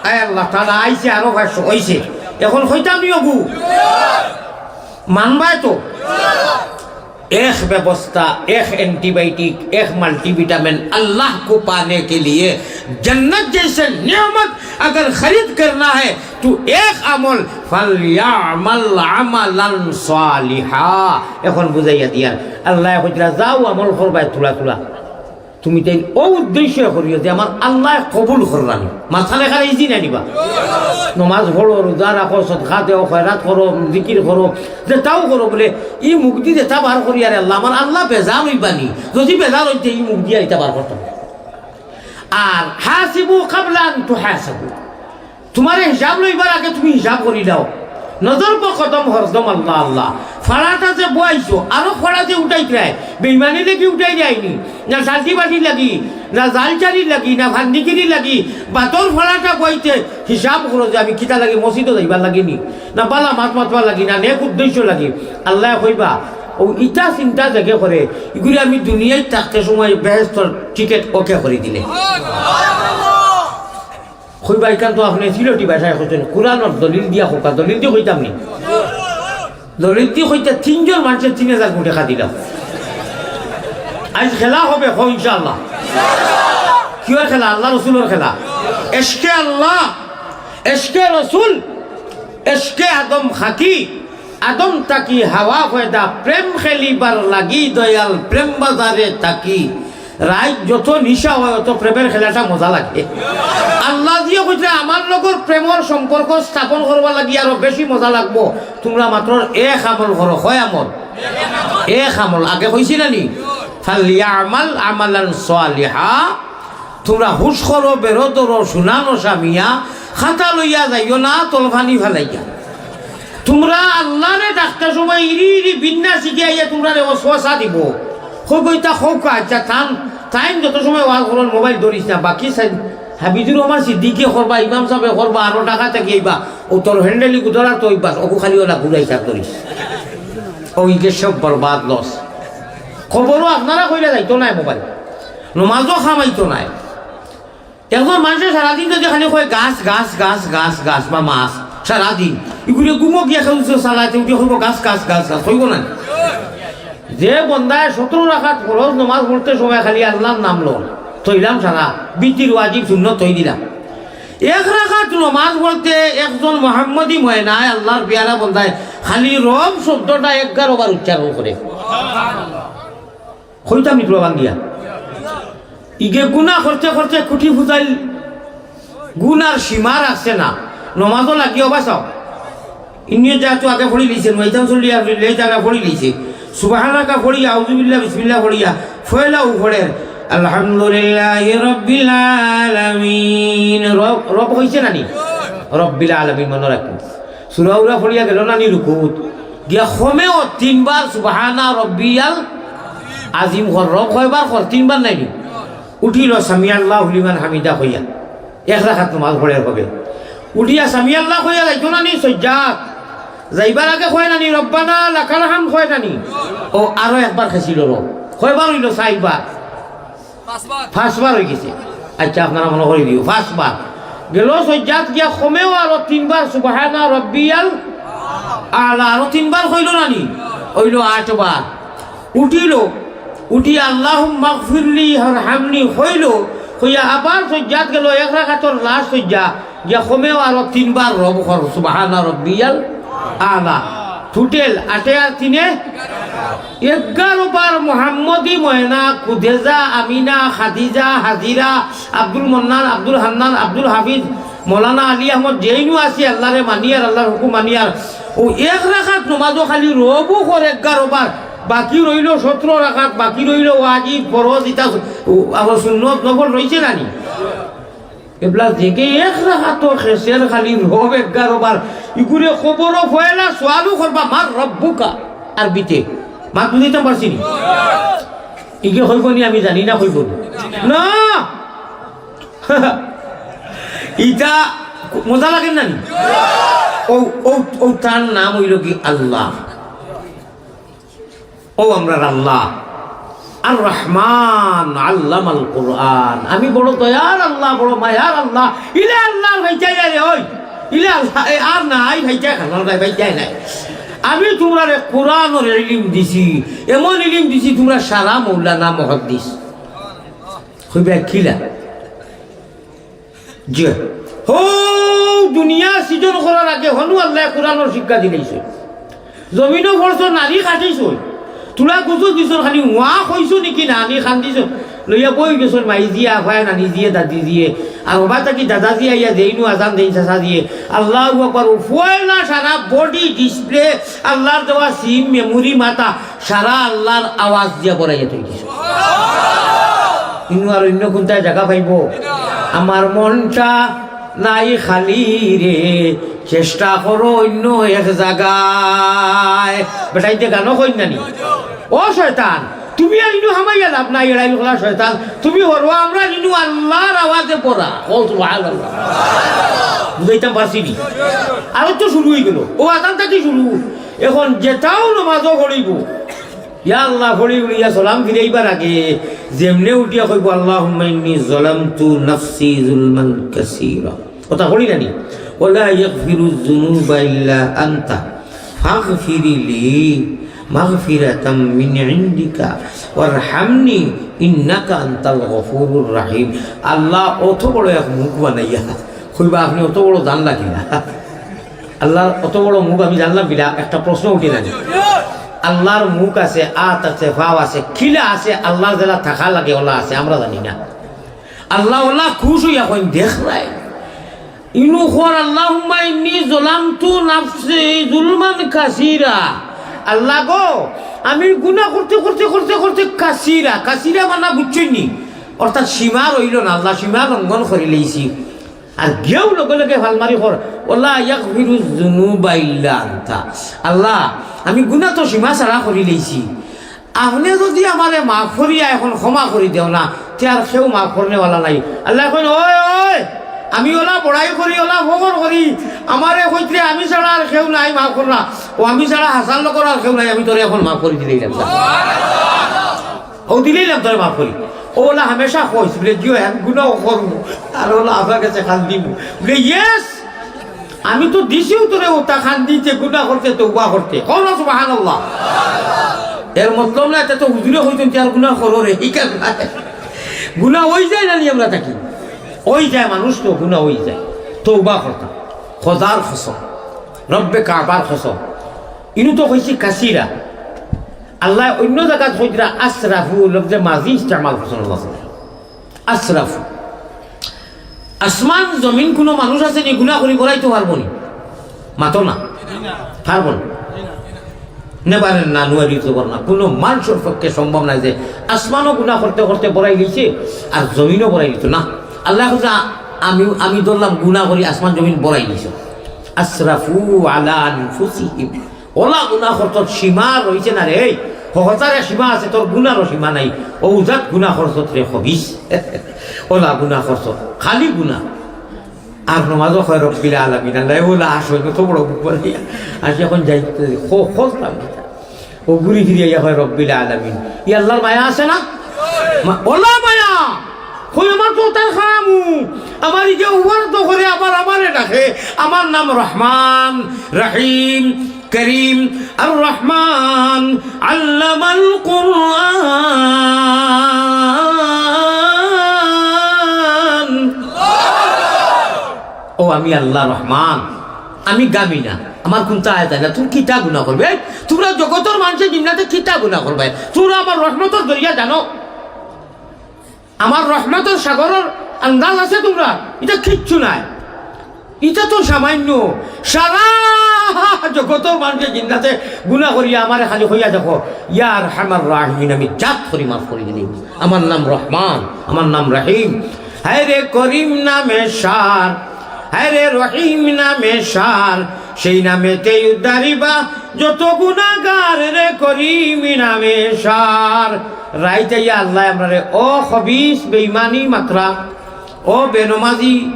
আয় আল্লাহ, তারা আইছে আরো পাঁচশো, অইছে। এখন কইতাম নি অগু? মানবায় তো? এক ব্যবস্থা, এক antibiotic, এক multivitamin, আল্লাহ কো পানে কে লিয়ে জন্নত জেসে নিয়ামত আগর খরিদ করনা হ্যায় তো এক আমল, ফালইয়ামাল আমালান সালিহা। এখন বুঝাইয়া দিয়ার, আল্লায় কইতরা, "যাও আমল করবায় থুড়া থুড়া।" তুমি তাইন অউ উদ্দেশ্য করিও যে আমার আল্লায় কবুল কররানি। মাসালা খালি ইজি না নিবা। নমাজ পড়ো, রোজা রাখো, সদকা দেও, খয়রাত করো, জিকির করো, যেতাও করো, বলে, "ই মুখদি যেতা বার করিয়ার আল্লাহ, আমার আল্লাহ বেজার অইবানি।" যদি বেজার অইতে ই মুখদি আর ইতা বার করতাম। আর হাসিবু কাবলা আন তুহাসাবু, তোমারে হিসাব লইবার আগে তুমি হিসাব করি লও। নজর পে কদম হরদম আল্লাহ আল্লাহ। ফাড়াটা যে বওয়াইছো, আরো ফাড়া যে উঠাইতরায়, বেইমানি লাগি উঠাই দেয়নি, না সালটি বাটি লাগি, না জালচারি লাগি, না ফান্দিগিরি লাগি, বাতর ফাড়াটা বওয়াইতে হিসাব করো যে আমি কিতা লাগি মসজিদো যাইবার লাগি নি, না বালা মাত মাতবার লাগি, না নেক উদ্দেশ্য লাগি। আল্লায় কইবা, "ও ইতা চিন্তা যেগে করে, ইগুরে আমি দুনিয়াত থাকতে সময় বেহেস্তর টিকিট ওকে করি দিলে।" কইবা, "ইখান তো আপনে সিলটি ভাষায় কইছইন, কুরআনর দলিল দিয়া কউক্কা, দলিল দি কইতাম নি?" দলিল দি কইতা তিনজন মানষে তিন হাজার কোটি টেকা দিলাম। আইজ খেলা হবে, কও ইনশাআল্লাহ। কিওর খেলা? আল্লাহ রসুলর খেলা। এশকে আল্লাহ, এশকে রসুল, এশকে আদম খাকি, আদম থাকি হাওয়া পয়দা, প্রেম খেলিবার লাগি দয়াল, প্রেম বাজারে থাকি। রাইত যত নিশা অয়, অত প্রেমের খেলাটা মজা লাগে। আল্লায় দিয়া কইতরা, "আমার লগর প্রেমর সম্পর্ক স্থাপন করবার লাগি আরো বেশি মজা লাগবো। তুমরা মাত্র এক আমল করো।" কয় আমল? এক আমল। আগে কইছি না নি? "ফালইয়ামাল আমালান সালিহা।" তুমরা হুশ করো, বেরো ধরো, শুনানো সামিয়া, খাতা লইয়া যাইও না, তলফানি ফালাইয়া। তুমরা আল্লারে ডাকতে সময় ইরি ইরি বিন্না শিখে আইয়া তুমরারে ওয়াসওয়াসা দিবো। কইবো, "ইতা কউক্কা।" আচ্ছা, তান, তাইন যত সময় ওয়াজ করইন, মোবাইল ধরিস না। বাকি সাইন হাবিজুর রহমান সিদ্দিকিয়ে করবা, ইমাম সাবে করবা, আরো ঢাকা থাকি আইবা, ও তোর হ্যান্ডেলি গুদরার তো অভ্যাস, ওগু খালি ওলা ঘুরাই সার ধরিস। ও ইগে সব বরবাদ, লস। খবরও আপনারা কইলে যাইতো নায় মোবাইল, নমাজও খামাইতো নায়। একজন মানষে সারাদিন যদি খালি কয়, "গাছ, গাছ, গাছ, গাছ, গাছ," বা মাছ, সারাদিন। ইগুরে ঘুমো গিয়া কেউ যদি চালাইতে উঠে কইবো, "গাছ, গাছ, গাছ, গাছ," কইবো না? যে বন্দায় সতেরো রাকাত ফরজ নমাজ পড়তে সময় খালি আল্লাহর নাম লয়, থইলাম সারা, বিতির ওয়াজিব সুন্নত থই দিলাম। এক রাকাত নমাজ পড়তে একজন মোহাম্মদী ময়নায় আল্লাহর পিয়ারা বন্দায় খালি রব শব্দটা এগারো বার উচ্চারণ করে। কইতাম নি তুলা ভাঙ্গিয়া। ইগে গুনা করতে করতে কুটি ফুজাইল, গুনার সীমা রাখছে না। নমাজও লাগিও বাঁচাও। ইন্নিয়ে যা তো আগে পড়ি লিছে, নয়তাম চল্লিয়া লে জায়গা পড়ি লিছে। সুবহানাকা পড়িয়া, আউযুবিল্লাহ, বিসমিল্লাহ পড়িয়া, ফয়লাউ পড়ের, "আলহামদুলিল্লাহি রাব্বিল আলামিন।" রব, রব কইছে না নি? রব্বিল আলামিন মনো রাখো। সূরা উরা পড়িয়া গেল না নি রুকুত? গিয়া কমেও তিনবার সুবহানা রব্বিয়াল আজিম কর। রব কয়বার কর? তিনবার নায় নি? উঠিল সামিআল্লাহু লিমান হামিদা কইয়া, এক রাকাত নমাজ পড়ের হবে। উঠিয়া সামিআল্লাহ কইয়া যাইতো না নি সজ্জাত? যাইবার আগে কয় না নি, "রব্বানা লাকাল হামদ" কয় না নি? ও আরো একবার খেছিল রব। কয়বার অইল? চাইরবার। পাঁচবার অই গেছে। আচ্ছা, আপনারা মনো করি দিও, পাঁচবার। গেল সজ্জাত গিয়া কমেও আরো তিনবার সুবহানা রব্বিয়াল আলা, আরো তিনবার কইল না নি? অইল আটবার। উঠিল, উঠি "আল্লাহুম্মাগফিরলি ওয়ারহামনি" কইল, কইয়া আবার সজ্জাত গেল, এক রাকাতর লাস্ট সজ্জা, গিয়া কমেও আরো তিনবার রব কর, সুবহানা রব্বিয়াল আলা। টোটাল আটে আর তিনে এগারো বার মোহাম্মদী ময়না, খুদেজা, আমিনা, খাদিজা, হাজিরা, আব্দুল মান্নান, আব্দুল হান্নান, আব্দুল হাফিজ, মৌলানা আলী আহমদ, যেইনু আছি আল্লারে মানিয়ার, আল্লার হুকুম মানিয়ার। অউ এক রাকাত নমাজো খালি রবু কর এগারো বার, বাকি রইলো সতরো রাকাত, বাকি রইলো ওয়াজিব, ফরজ, ইতা সু-, ও, আবার সুন্নত, নফল রইছে না নি? এবলা যেগে এক রাকাতো খেশের খালি রব এগারো বার, ইগুরে কবরো পয়লা সওয়ালও করবা, "মান রব্বুকা?" আরবিতে। মাত বুঝাইতাম পারছি নি? ইগে কইবো নি, আমি জানি না, কইবো নি? না। ইটা মজা লাগে না নি? ও, ও, ও তার নাম অইলো কি আল্লাহ। ও আমরার আল্লাহ, আর রহমান আল্লামাল কোরআন। আমি বড় দয়ার আল্লাহ, বড় মায়ার আল্লাহ। ইলা আল্লাহ ভাইচাই আরে ওই, ইলা আল্লাহ, এ আর নাই ভাইচাই, খালার ভাই ভাইচাই নাই। আমি তুমরারে কোরআনর ইলিম দিছি, এমন ইলিম দিছি তুমরা সারা মৌলানা মুহাদ্দিস। কইবা কিলা? জি। হউ দুনিয়া সৃজন করার আগে হনু আল্লায় কোরআনর শিক্ষা দিলাইছে। জমিনো পড়ছো, নাড়ি কাটিছো, তুলা গুজু দিছো, খালি ওয়া কইছো নাকি না, আনি খান দিছো। লইয়া বই গেছো মাইজিয়ে, আফায়, নানিজিয়ে, দাদিজিয়ে। আর ওবা থাকি দাদাজি আইয়া যেইনু আজান দেইন চাচাজিয়ে। আল্লাহু আকবার, ও পয়লা সারা body display, আল্লাহর দেওয়া সিম, memory, মাথা, সারা আল্লাহর আওয়াজ দিয়া বড়াইয়া থই দিছে। ইনো আর অন্য কোনটায় জাগা পাইবো? আমার মনটা নাই খালি রে, চেষ্টা করো অন্য এক জাগায়। বেটাইন্তে গানও কইন না নি? ও শয়তান, তুমি আর ইনো হামাইয়া লাভ নাই, এড়াইল করা শয়তান। তুমি হরো আমরা ইনো আল্লাহর আওয়াজে পড়া। ও সুবহানাল্লাহ। বুঝাইতাম পারছি নি? আর তো শুরু অই গেল। ও আজান থাকি শুরু। এখন যেটাও নমাজও পড়িব, ইয়া আল্লাহ পড়ি উড়িয়া সালাম ফিরাইবার আগে যেমনে উঠিয়া কইব, "আল্লাহুম্মা ইন্নী যালামতু নাফসি যুলমান কাসীরা।" কথা পড়ি না নি? "ওয়ালা ইয়াগফিরুয যুনুবা ইল্লা আনতা ফাগফিরলি মাগফিরাতাম মিন ইনদিকা ওয়ারহামনি ইন্নাকা আনতাল গফুরুর রাহিম।" আল্লাহ অত বড় এক মুখ বানাইয়া কইবা, "আপনে অত বড় জানলা কিলা?" আল্লাহর অত বড় মুখ আমি জানলাম কিলা? একটা প্রশ্ন উঠে না নি? আল্লাহর মুখ আছে, আত আছে, পাও আছে, কিলা আছে, আল্লাহর যেলা থাকা লাগে ওলা আছে, আমরা জানি না। আল্লাহ ওলা খুশ অইয়া কইন, "দেখরায়।" ইনো কর, "আল্লাহুম্মা ইন্নী যালামতু নাফসি যুলমান কাসীরা।" আল্লাহ গো, আমি গুনাহ করতে, করতে, করতে, করতে কাসীরা, কাসীরা মানে বুঝছইন নি? অর্থাৎ সীমা রইল না, আল্লাহ সীমা লঙ্ঘন করিলাইছি। আর গিয়াউ লগে লগে ফাল মারি কর, "ওয়ালা ইয়াগফিরুয যুনুবা ইল্লা আনতা।" আল্লাহ, আমি গুনাহ তো সীমা ছাড়া করিলাইছি, আপনে যদি আমারে মাফ করিয়া এখন ক্ষমা করি দেও না, তে আর কেউ মাফ করনেওয়ালা নাই। আল্লায় কইন, "ওই, ওই, আমি ওলা বড়াই করি, ওলা ফখর করি, আমারে কইতরে আমি ছাড়া আর কেউ নাই মাফ কররা, ও আমি ছাড়া হাছার লগর আর কেউ নাই, আমি তোরে এখন মাফ করি দিলাইলাম।" ও দিলাইলাম তোরে মাফ করি। ও ওলা হামেশা কইস, বুলে, "জি অয়, আমি গুনাহ করমু।" আর ওলা আফার গেছে কান্দিমু। বুলে, "Yes, আমি তো দিছিউ তোরে ওটা কান্দিতে, গুনাহ করতে, তওবা করতে।" কও না সুবহানাল্লাহ। এর মতলব না, এটা তো হুজুরে কইছইন, "তে আর গুনাহ করো রে।" ই কাম নায়। গুনাহ অই যায় না নি আমরা থাকি? অই যায়, মানুষ তো গুনাহ অই যায়। তওবা করতাম। খোদার কসম, রব্বে কাবার কসম। ইনো তো কইছি কাসীরা। আল্লায় অইন্য জাগাত কইতরা আসরাফু, লফজে মাজি ইস্তেমাল করছইন আল্লাহ। আসরাফু। আসমান জমিন কুনু মানুষ আছে নি গুনাহ করি বড়াইতো পারবো নি? মাতো না। পারবো না। নেবারের না, নুয়ারি তো না। কুনু মানষর পক্ষে সম্ভব নায় যে আসমানও গুনাহ করতে করতে বড়াইলিছে আর জমিনও বড়াইলিতো না। আল্লায় কইছে, "আমি, আমি ধরলাম গুনাহ করি আসমান জমিন বড়াইলিছে।" আসরাফু আলা আনফুসিহিম। ওলা গুনাহ করতর সীমা রইছে না রে। হকলতার এক সীমা আছে, তোর গুনারও সীমা নাই। অউ জাত গুনাহ করছত রে খবিস। ওলা গুনাহ করছত, খালি গুনাহ। আর নমাজও কয় রব্বিল আলামিন। আল্লায় ওলা আসো, অত বড় বুক বানাইয়া। আসি এখন যাইতে, খো-, খোঁজলাম। ও ঘুরি ফিরি আইয়া কয় রব্বিল আলামিন। ই আল্লাহর মায়া আছে না? মা-, ওলা মায়া। কই আমার তো তার খামু। আমার ইগে উবার তো করে আবার আমারে ডাকে। আমার নাম রহমান, রহিম, করিম, আর রহমান, আল্লামাল কোরআন। ও আমি আল্লাহ রহমান, আমি গামি না। আমার কুন্তা আয় যায় না, তুমি কিতা গুনা করবে? এই, তুমরা জগতর মানষে জিন্নাতে কিতা গুনা করবে? তুমরা আমার রহমতর দরিয়া জানো? আমার রহমতর সাগরর আন্দাজ আছে তুমরা? ইটা কিচ্ছু নায়, ইটা তো সামাইন্য। সারা জগতর মানষে জিন্নাতে গুনা করিয়া আমারে খালি কইয়া দেখো, "ইয়া আরহামার রাহিমিন, আমি জাত করি মাফ করি দিলি। আমার নাম রহমান, আমার নাম রহিম।" হায় রে করিম নামে সার, হায় রে রহিম নামে সার, সেই নামেতেই উদ্ধারিবা যত গুনাগার রে করিম নামে সার। রাইত আইয়া আল্লায় আমরারে, ও খবিস বেইমানি মাকড়া, ও বেনমাজি,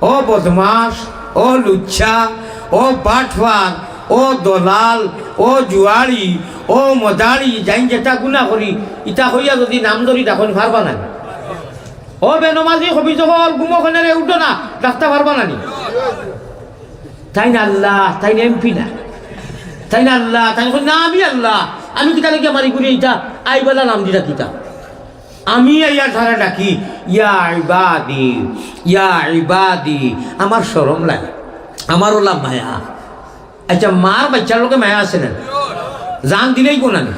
ও বদমাশ, ও লুচ্ছা, ও বাটফার, ও দলাল, ও জুয়াড়ি, ও মদাড়ি, যাইন যেটা গুনা করি, ইটা কইয়া যদি নাম ধরি ডাকইন পারবা না। ও বেনমাজি, খবিস অকল, ঘুমো কেনে রে, উঠো না, ডাকতা পারবা না নি? তাইন আল্লাহ, তাইন এমপি না, তাইন আল্লাহ, তাইন কইন না, আমি আল্লাহ, আমি কিতা লাগিয়া মারি ঘুরি ইটা, আইবালা নাম দিরা কিতা? আমি আইয়া তারা ডাকি, ইয়া ইবাদি, ইয়া ইবাদি, আমার শরম লাগে, আমার ওলা মায়া। আচ্ছা, মার বাচ্চার লগে মায়া আছে না? জান দিলেই গুনানি।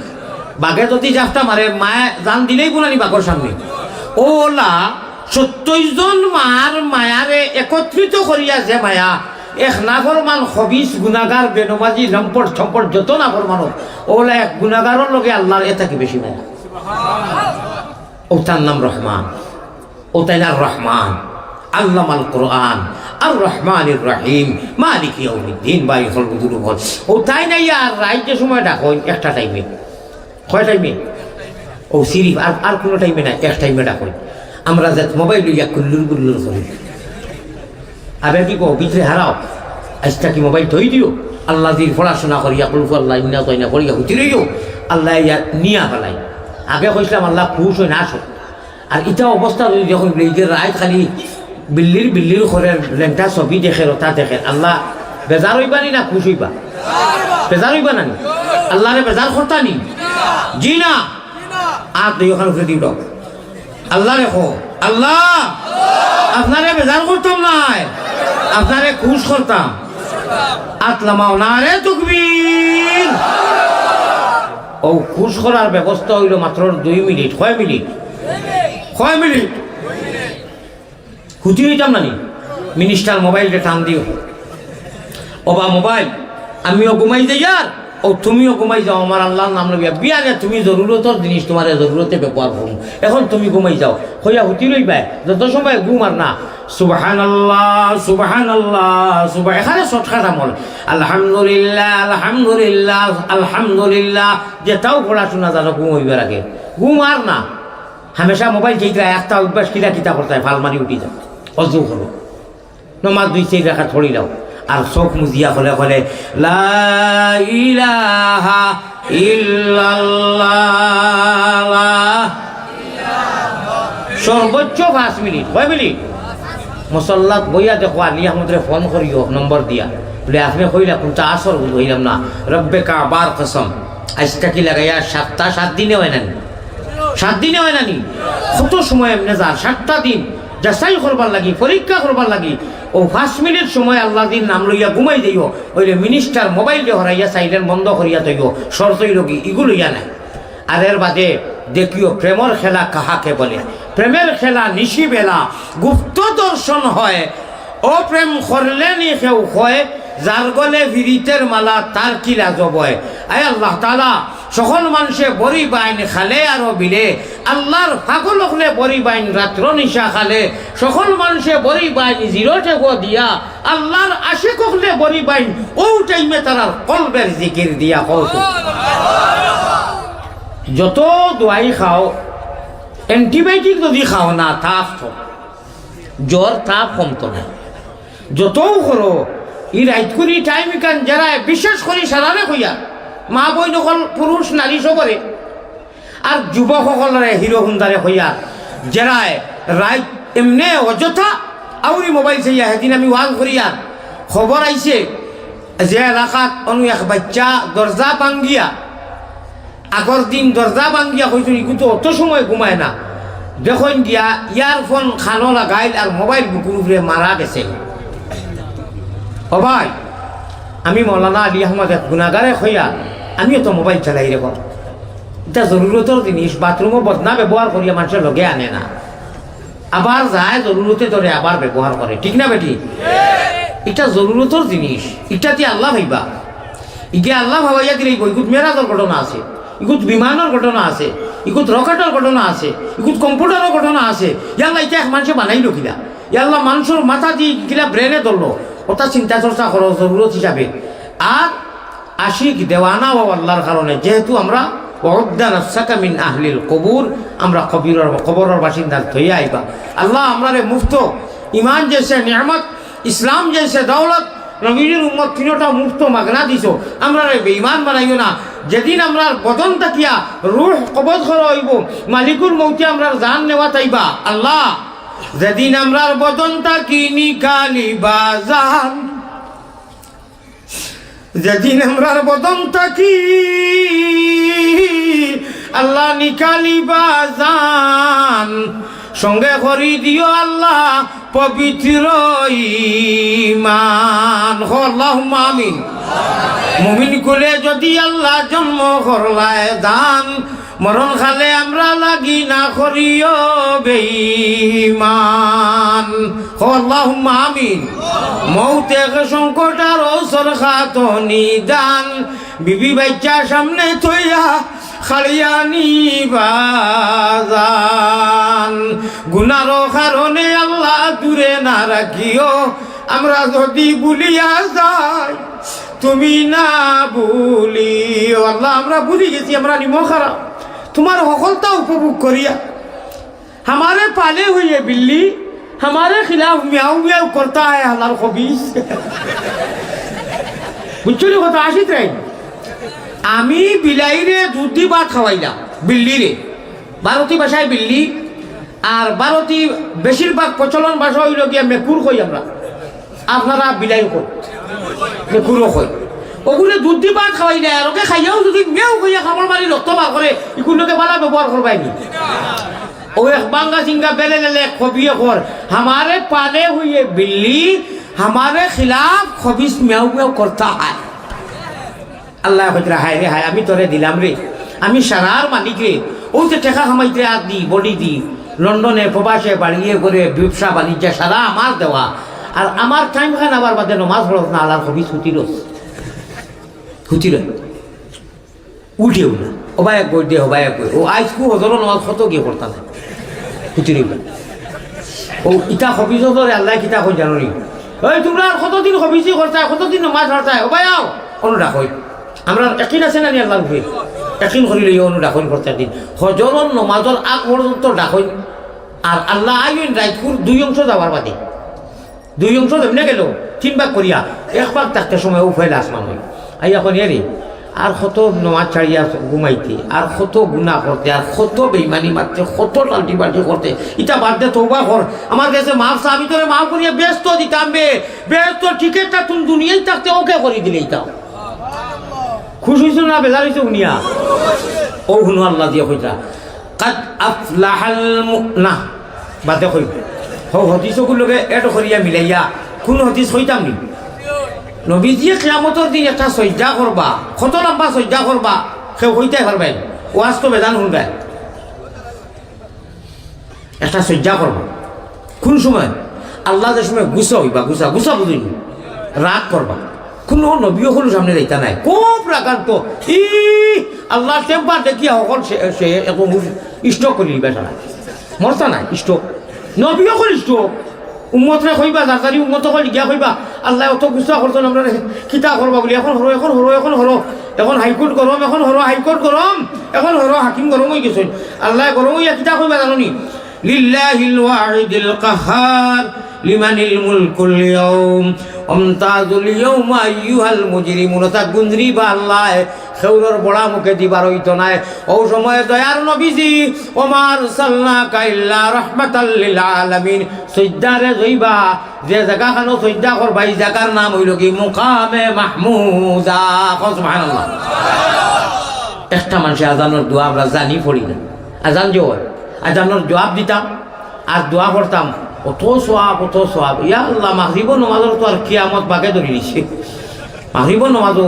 বাঘে যদি জাফটা মারে, মায়া জান দিলেই গুনানি বাঘর সামনে। ও ওলা সত্তইশ জন মার মায়ারে একত্রিত করিয়া যে মায়া, এক নাফরমান খবিস গুনাগার বেনমাজি লম্পট ছম্পট যত নাফরমান হোক, ওলা এক গুনাগারর লগে আল্লাহর এ থাকি বেশি মায়া। ও তার নাম রহমান। ও তাইন আর রহমান, আল্লামাল কোরআন, আর রহমানির রহিম, মালিক ইয়াউমিদ্দিন, বাই হল বুজুর্গ হল। ও তাইন আইয়া আর রাইত যে সময় ডাকইন একটা টাইমে। কয় টাইমে? ও সিরিফ আর, আর কোনো টাইমে না, এক টাইমে ডাকইন। আমরা যে মোবাইল লইয়া কুল্লুর গুল্লুর করি। আবে কি কও, ভিতরে হারাও। আইজ থাকি মোবাইল থই দিও। আল্লাহ দির পড়াশোনা করিয়া, কুলফু আল্লাহ ইন্না তো ইন্না পড়িয়া হুতি রইও। আল্লাহ ইয়া নিয়া ফালাই। আগে কইছিলাম আল্লাহ খুশ হই না আসো। আর ইটা অবস্থা যদি যখন এই যে রাইত খালি বিল্লির বিল্লির করে লেংটা ছবি দেখের, ওটা দেখের, আল্লাহ বেজার হইবা নি না খুশ হইবা? বেজার হইবা না নি? আল্লাহরে বেজার করতা নি? জি না। আর দুই ওখানে উঠে দিল। আল্লাহরে কও, আল্লাহ, আপনারে বেজার করতাম নায়, আপনারে খুশ করতাম। আত লামাও নারে তকবীর। ও খুশ করার ব্যবস্থা হইল মাত্র দুই মিনিট। কয় মিনিট? কয় মিনিট? হুতি হইতাম না নি? মিনিস্টার মোবাইলটা টান দিও। ও বা মোবাইল, আমিও ঘুমাই যাই আর ও তুমিও ঘুমাই যাও, আমার আল্লাহর নাম লইয়া। বিয়ানে তুমি জরুরতর জিনিস তোমারে জরুরতে ব্যবহার করুন। এখন তুমি ঘুমাই যাও। হইয়া হুতি রইবায়, যত সময় ঘুম আর না। সুবহানাল্লাহ, সুবহানাল্লাহ, সুবহান-, এখানে শর্টকাট আমল। আলহামদুলিল্লাহ, আলহামদুলিল্লাহ, আলহামদুলিল্লাহ। যেটাও পড়াশোনা জানো, ঘুম হইবার আগে। ঘুম আর না। হামেশা মোবাইল চাইতে একটা অভ্যাস কিলা কিতা করতে হয়, ফাল মারি উঠি যাও। অজু করো। নমাজ দুই চাইর রাকাত পড়িলাও। আর চোখ মুজিয়া হলে হলে, "লা ইলাহা ইল্লাল্লাহ।" সর্বোচ্চ পাঁচ মিনিট। কয় মিনিট? মুসল্লাত বইয়া দেখো, আলী আহমদরে ফোন করিও, নম্বর দিয়া। বলে, "আপনে কইলা কুনটা আসর?" বলে, "কইলাম না।" রব্বে কাবার কসম, আইজ থাকি লাগাইয়া সাতটা, সাত দিনে হয় না নি? সাত দিনে হয় না নি? কত সময় এমনে যার, সাতটা দিন যাচাই করবার লাগি, পরীক্ষা করবার লাগি। ও পাঁচ মিনিট সময় আল্লাহ দিন নাম লইয়া ঘুমাই যাইও, ওইলে মিনিস্টার মোবাইল দিয়ে হরাইয়া সাইলেন্ট বন্ধ করিয়া থইও, শর্ত হইল কি, ইগু লইয়া নাই। আর এর বাদে দেখিও প্রেমর খেলা কাহাকে বলে, প্রেমের খেলা নিশিবেলা গুপ্ত দর্শন হয়, ও প্রেম করলে নি কেউ হয়, যার গলে ফিরিতের মালা তার কি লাজব হয়। আয় আল্লাহ তাআলা, সকল মানুষে বড়ি বাইন খালে আরো বিলে, আল্লাহর পাগল হকলে বড়ি বাইন রাত্র নিশা খালে, সকল মানুষে বড়ি বাইন জিরো টেগো দিয়া, আল্লাহর আশিক হকলে বড়ি বাইন ও টাইমে তারার কলবের জিকির দিয়া কও। যত দোয়াই খাও, অ্যান্টিবায়োটিক যদি খাও না, তাপ তো, জ্বর তাপ কমতো না। যতও করো, ই রাইত করি টাইম ইখান যেরায়, বিশেষ করি সারারে কইয়া, মা বইন হকল, পুরুষ নারী সবরে, আর যুবক হকলরে, হিরো হুন্দারে কইয়া, যেরায় রাইত এমনে অযথা আউরি মোবাইল চাইয়া। হেদিন আমি ওয়াজ করিয়া খবর আইছে যে এলাকাত অনু এক বাচ্চা দরজা ভাঙ্গিয়া, আগর দিন দরজা ভাঙ্গিয়া কইছইন, "ইগু তো অত সময় ঘুমায় না।" দেখইন গিয়া ইয়ারফোন খানো লাগাইল আর মোবাইল বুকুর উপরে মারা গেছে। ও ভাই, আমি মৌলানা আলী আহমদ এক গুনাগারে কইয়া, আমিও তো মোবাইল চালাই রে বা। ইটা জরুরতর জিনিস, বাথরুমো বদনা ব্যবহার করিয়া মানষর লগে আনে না। আবার যায় জরুরতে ধরে আবার ব্যবহার করে, ঠিক না বেটি? ইটা জরুরতর জিনিস, ইটা দিয়া আল্লাহ ভাইবা। ইগে আল্লাহ ভাবাইয়া দিলে ইগুত মেরাজর ঘটনা আছে, ইগুত বিমানর ঘটনা আছে, ইগুত রকেটর ঘটনা আছে, ইগুত কম্পিউটারর ঘটনা আছে। ইয়াল্লা ইটা এক মানষে বানাইলো কিলা? ইয়াল্লা মানষর মাথা দি কিলা ব্রেনে ধরলো? ওটা চিন্তা চর্চা করো জরুরত হিসাবে। আর আশিক দেওয়ানা অও আল্লাহর কারণে, যেহেতু আমরা "ওয়াউদ্দা নাফসাকা মিন আহলিল কবুর", আমরা কবিরর, কবরর বাসিন্দা থইয়া আইবা। আল্লাহ আমরারে মুফত ইমান যেসে নিয়ামত, ইসলাম যেসে দৌলত, নবীজির উম্মত তিনোটা মুফত মাগনা দিছো, আমরারে বেঈমান বানাইও না। যেদিন আমরার বদন থাকিয়া রুহ কবজ করা অইবো, মালিকুল মৌতে আমরার জান নেওয়াত আইবা। আল্লাহ, যেদিন আমরার বদন থাকি নিকালিবা জান, যেদিন আমরার বদন থাকি আল্লাহ নিকালিবা জান, সঙ্গে করি দিও আল্লাহ পবিত্র ইমান। কও আল্লাহুম্মা আমিন। মুমিন কুলে যদি আল্লাহ জন্ম করলায় জান, মরণ কালে আমরা লাগি না করিও বেঈমান। কও আল্লাহুম্মা আমিন। মৌত এক সংকট আর অবসর খাত নিদান, বিবি বাচ্চা সামনে থইয়া খাড়িয়া নিবা জান। গুনার কারণে আল্লাহ দূরে না রাখিও, আমরা যদি ভুলিয়া যাই, তুমি না ভুলিও। আল্লাহ, আমরা ভুলি গেছি, আমরা নিমক হারাম। তোমার হকলতা উপভোগ করিয়া, হামারে পালে হুয়ে বিল্লি, হামারে খিলাফ মিয়াউ মিয়াউ করতা হ্যায় হালাল খবিস। বুঝছো নি কথা, আশিক রায়? আমি বিলাইরে দুধ দি ভাত খাওয়াইলাম, বিল্লিরে। ভারতী ভাষায় বিল্লি, আর ভারতী বেশিরভাগ প্রচলন ভাষা অইলো গিয়া মেকুর কই আমরা, আপনারা বিলাই কই, মেকুরও কই। ওগুলো দুধ দি ভাত খাওয়াইলে আর ওকে খাইয়াও যদি মেউ কইয়া কামড় মারি রক্ত বার করে, ইগুর লগে বালা ব্যবহার করবায় নি? ও এক বাঙ্গা সিঙ্গা বেলে লেলে এক কবিয়ে কর, হামারে পালে হুয়ে বিল্লি, হামারে খিলাফ খবিস মেউ মেউ করতা হ্যায়। আল্লায় কইতরা, হায় রে হায়, আমি তোরে দিলাম রে, আমি সারার মালিক রে। অউ যে টেকা কামাইতে আত দি, বডি দি, লন্ডনে, প্রবাসে, বাড়িয়ে করে, ব্যবসা বাণিজ্য সারা আমার দেওয়া। আর আমার টাইম খান আবার বাদে নমাজ পড়স না, আল্লার খবিস হুতিরস। হুতির। উঠেও না। ওবা এক বই দে, ওবা এক বই। ও আইজকু হজরর নমাজ কত গিয়ে করতা না। হুতির ইবা। ও ইতা খবিস ধরে আল্লায় কিতা কই জানো নি? ওই তোমরা আর কতদিন খবিসি করতায়, কতদিন নমাজ ছাড়তায়? ওবা আও, অনু ডাকইন। আমরা একিন আছে না নি আল্লার উপরে? একিন করিলে ইয়ে অনু ডাকইন প্রত্যেক দিন। হজরর নমাজর আগ পর্যন্ত ডাকইন। আর আল্লাহ আইন রাইতকুর দুই অংশ যাওয়ার বাদে। দুই অংশ যেমনে গেল, তিন ভাগ করিয়া, এক ভাগ থাকতে সময় ও ফেলে আসমান হই। আইয়া কইন, "এরে, আর কত নমাজ ছাড়িয়া ঘুমাইতে, আর কত গুনাহ করতে, আর কত বেইমানি মারতে, কত টাল্টি বাল্টি করতে, ইতা বাদ দে, তওবা কর। আমার গেছে মাফ চা, আমি তোরে মাফ করিয়া বেহেস্ত দিতাম বে, বেহেস্ত টিকেটটা তুমি দুনিয়ায় থাকতে ওকে করি দিলে ইতাও।" খুশ হইছো না বেজার হইছো শুনিয়া? ও হুনো আল্লাহ দিয়া কইতা, "কাদ আফলাহাল মু-," না, বাদে কইব। হউ হদিস ওগুর লগে এড করিয়া মিলাইয়া কুনু হদিস কইতাম নি? নবীজিয়ে কিয়ামতর দিন একটা সইজদা করবা, কত লম্বা সইজদা করবা, কেউ কইতায় পারবায় নি। ওয়াজ তো বেজান হুনবায়। একটা সইজদা করবা। কুন সময়? আল্লাহ যে সময় গুসা হইবা, গুসা, গুসা বুঝইন নি? রাগ করবা। কুনু নবী অকলর সামনে যাইতা নায়। খুব রাগান্ত। ই আল্লাহর টেম্পার দেখিয়া হকল সে, সে এখন স্ট্রোক করি লিবা সারা। মরতা নায়, স্ট্রোক। নবী অকল স্ট্রোক। উম্মতরে কইবা, জারজারি উম্মত অকল গিয়া কইবা, "আল্লায় অত গুসা করছইন আমরারে, কিতা করবা?" বুলি, "এখন হরো, এখন হরো, এখন হরো। এখন হাইকোর্ট গরম, এখন হরো, হাইকোর্ট গরম, এখন হরো, হাকিম গরম হই গেছইন।" আল্লায় গরম হইয়া কিতা কইবা জানো নি? "লিল্লাহিল ওয়াহিদিল কাহহার, লিমানিল মুলকুল ইয়াউম, ওয়ামতাজুল ইয়াউমা আইয়ুহাল মুজরিমুন।" অতা গুঞ্জরিবা আল্লায়, খেউরর বড়া মুখে দিবার হইতো নায়। ও সময় দয়ার নবীজি, "ওমা আরসালনাকা ইল্লা রাহমাতাল লিল আলামিন।" সইজদারে জইবা, যে জাগাখানো সইজদা করবা, ই জাগার নাম অইলো কি? মুকামে মাহমুদা। কও সুবহানাল্লাহ। একটা মানষে আজানর দোয়া আমরা জানি পড়ি না। আজান যে অয়, আজানর জুয়াব দিতাম আর দোয়া করতাম, অত সওয়াব, অত সওয়াব। ইয়া আল্লাহ, মাগরিবর নমাজর তো আর কিয়ামত বাগে ধরি নিছে। মাগরিবর নামাজও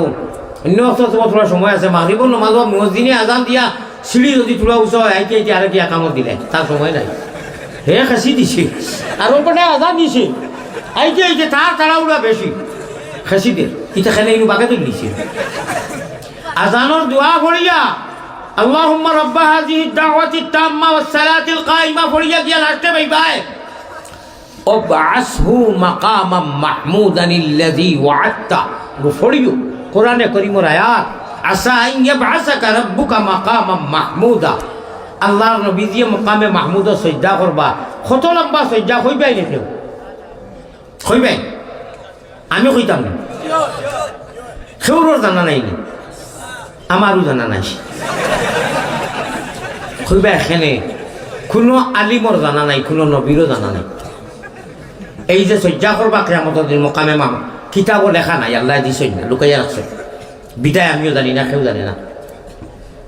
অন্য অক্ত তো থুড়া সময় আছে। মাগরিবর নামাজও মুয়াজ্জিনে আজান দিয়া সিঁড়ি যদি থুড়া উঁচা হয়, আইতে আইতে আরো কি একামত দিলে, তার সময় নাই। হে খেছি দিছে, আর ওপরে আজান দিছে, আইতে আইতে তার তাড়াহুড়া বেশি। খেছি দে, ইটা খেলে ইনু বাগে তুলিছে। আজানর দোয়া পড়িয়া, আল্লাহুম্মা রাব্বা হাযিহিদ দাওয়াতিত তাম্মা ওয়াস সালাতিল কাইমা পড়িয়া গিয়া লাস্টে ভাইবায়, "ওয়াবআসহু মাকামান মাহমুদান আল্লাযী ওয়াআদতা।" গো পড়িও, কোরআনে করিমর আয়াত, "আসা আন ইয়াবআসাকা রাব্বুকা মাকামান মাহমুদা।" আল্লাহর নবীজিয়ে মকামে মাহমুদো সইজদা করবা। কত লম্বা সইজদা কইবায় নি কেউ? কইবায়? আমি কইতাম না। কেউরর জানা নাই নি? আমারও জানা নাই। কইবা এখানে কোনো আলিমর জানা নাই, কোনো নবীরও জানা নাই। এই যে সইজদা করবা কিয়ামতর দিন মকামে মাম-, কিতাবও লেখা নাই, আল্লায় দিছইন না, লুকাইয়া রাখছইন। বিদায় আমিও জানি না, কেউ জানে না।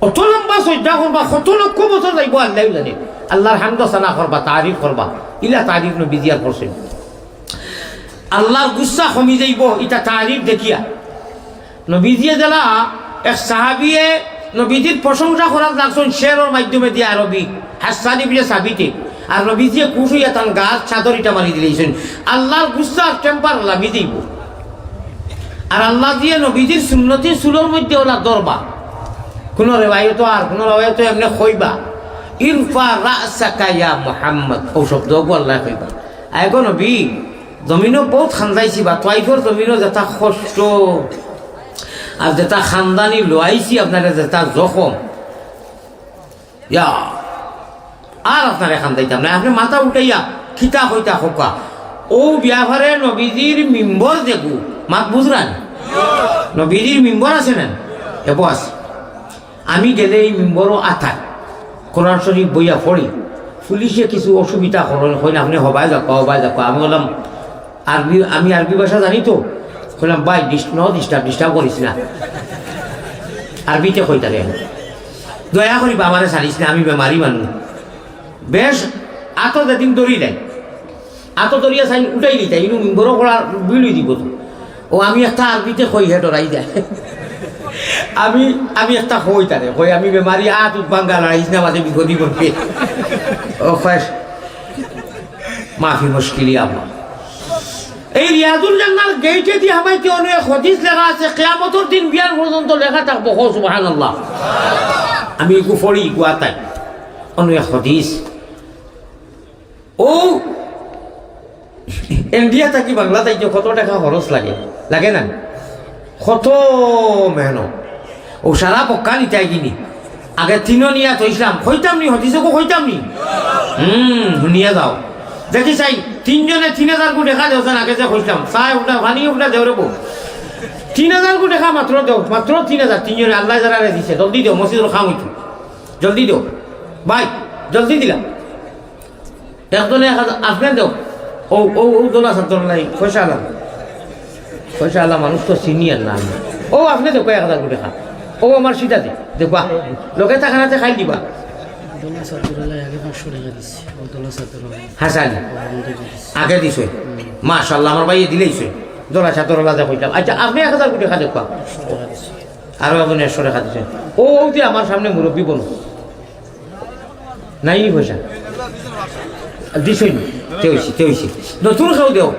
অত লম্বা সইজদা করবা, কত লক্ষ বছর যাইবো, আল্লায়ও জানে। আল্লাহর হামদ সানা করবা, তারিফ করবা, ইলা তারিফ নবীজিয়ে করছইন। আল্লাহর গুসা কমি যাইবো, ইটা তারিফ দেখিয়া। নবীজিয়ে যেলা এক সাহাবিয়ে নবীজির প্রশংসা করাত লাগছইন শেরর মাধ্যমে দিয়া আরবি, হাসান ইবনে সাবিতে। আর নবীজিয়ে খুশ অইয়া তান গাত চাদর ইটা মারি দিলাইছইন। আল্লাহর গুসা টেম্পার লামি যাইবো। আর আল্লাজিয়ে নবীজির সুন্নতি চুলর মধ্যে ওলা ধরবা। কোনো রেওয়ায়তো আর কোনো রেওয়ায়তো এমনে কইবা, "ইরফা রাসাকা ইয়া মুহাম্মদ", ও শব্দ ওগু আল্লায় কইবা। আয় গো নবী, জমিনো বউত খান্দাইছি বা, তোয়াইফর জমিনো যেটা কষ্ট, আর যেটা খান্দানি লওয়াইছি আপনারে, যেটা জখম, ইয়া, আর আপনারে খান্দাইতাম না, আপনে মাথা উঠাইয়া কিতা কইতা কউক্কা। ও ব্যাপারে নবীজির মিম্বর যেগু, মাত বুঝরা নি? নবীজির মিম্বর আছে না? এবো আছে। আমি গেলে এই মিম্বরও আতায়, কোরআন শরীফ বইয়া পড়ি, পুলিশে কিছু অসুবিধা করইন, কইন, "আপনে হবায় যাউক্কা, হবায় যাউক্কা।" আমি বললাম, "আরবি, আমি আরবি ভাষা জানি তো।" কইলাম, "ভাই, ডিস-, no disturb, disturb করিস না।" আরবিতে কইতারে, "দয়া করি বা আমারে ছাড়িস না, আমি বেমারি মানুষ।" বেশ, আতো যেদিন ধরি দেয়, আতো ধরিয়া চাইন উঠাই দিতা, ইনু মিম্বরও করা বিলই দিব তো। ও আমি একটা আরবিতে কই, হে ডরাই যায়। আমি, আমি একটা কই তারে, কই, "আমি বেমারি, আত উত ভাঙ্গা, লড়াইস না, মাঝে বিপদি পড়বে।" ও কয়, "মাফি মুশকিলি আমার।" এই রিয়াজুল জান্নার গেইটে দি হামাইতে অন্য এক হাদিস লেখা আছে, কিয়ামতর দিন বিয়ার পর্যন্ত লেখা থাকবো। কও সুবহানাল্লাহ। আমি ইগু পড়ি, ইগু আতাই। অন্য এক হাদিস। ও ইন্ডিয়া থাকি বাংলাদেশ যে কত টেকা খরচ লাগে, লাগে না? কত মেহনত। ও সারা পক্কা নিতে আইগিনি। আগে তিনও নিয়া থইছিলাম, কইতাম নি, হদিসে কো কইতাম নি? হুম, শুনিয়া যাও। দেখি চাই, তিনজনে তিন হাজার কো টেকা দেওছেন, আগে যে কইছিলাম, চায় উঠা, পানি উঠা দেও রে বউ। তিন হাজার কো টেকা মাত্র দেও, মাত্র তিন হাজার, তিনজনে আল্লায় যারারে দিছে, জলদি দেও, মসজিদর কাম অইতো। জলদি দেও। ভাই, জলদি দিলাম। একজনে এক হাজার, আপনে দেও। ও, ও, ও দোলা সাদ্দর নাই, পয়সা আলাম। পয়সা আলাম, মানুষ তো চিনি আর না আমি। ও, আপনে দেও, এক হাজার কো টেকা। ও, আমার সিধা দে, দেখবা। লগে থাকা নাতে খাইল দিবা। দোলা সাদ্দর আলায় আগে পাঁচশো টেকা দিছে। ও দোলা সাদ্দর আলায়। হাসান। ও বন্ধ করে দিছে। আগে দিছে। হুম। মাশাআল্লাহ, আমার ভাইয়ে দিলাইছে। দোলা সাদ্দর আলায় যা কইতাম। আচ্ছা, আপনে এক হাজার কো টেকা দেখবা। পাঁচশো টেকা দিছে। আরো একজনে একশো টেকা দিছে। ও, ও যে আমার সামনে মুরব্বি বনো। নাই নি পয়সা? দিছইন নি? তে অইছে, তে অইছে। নতুন কেউ দেও।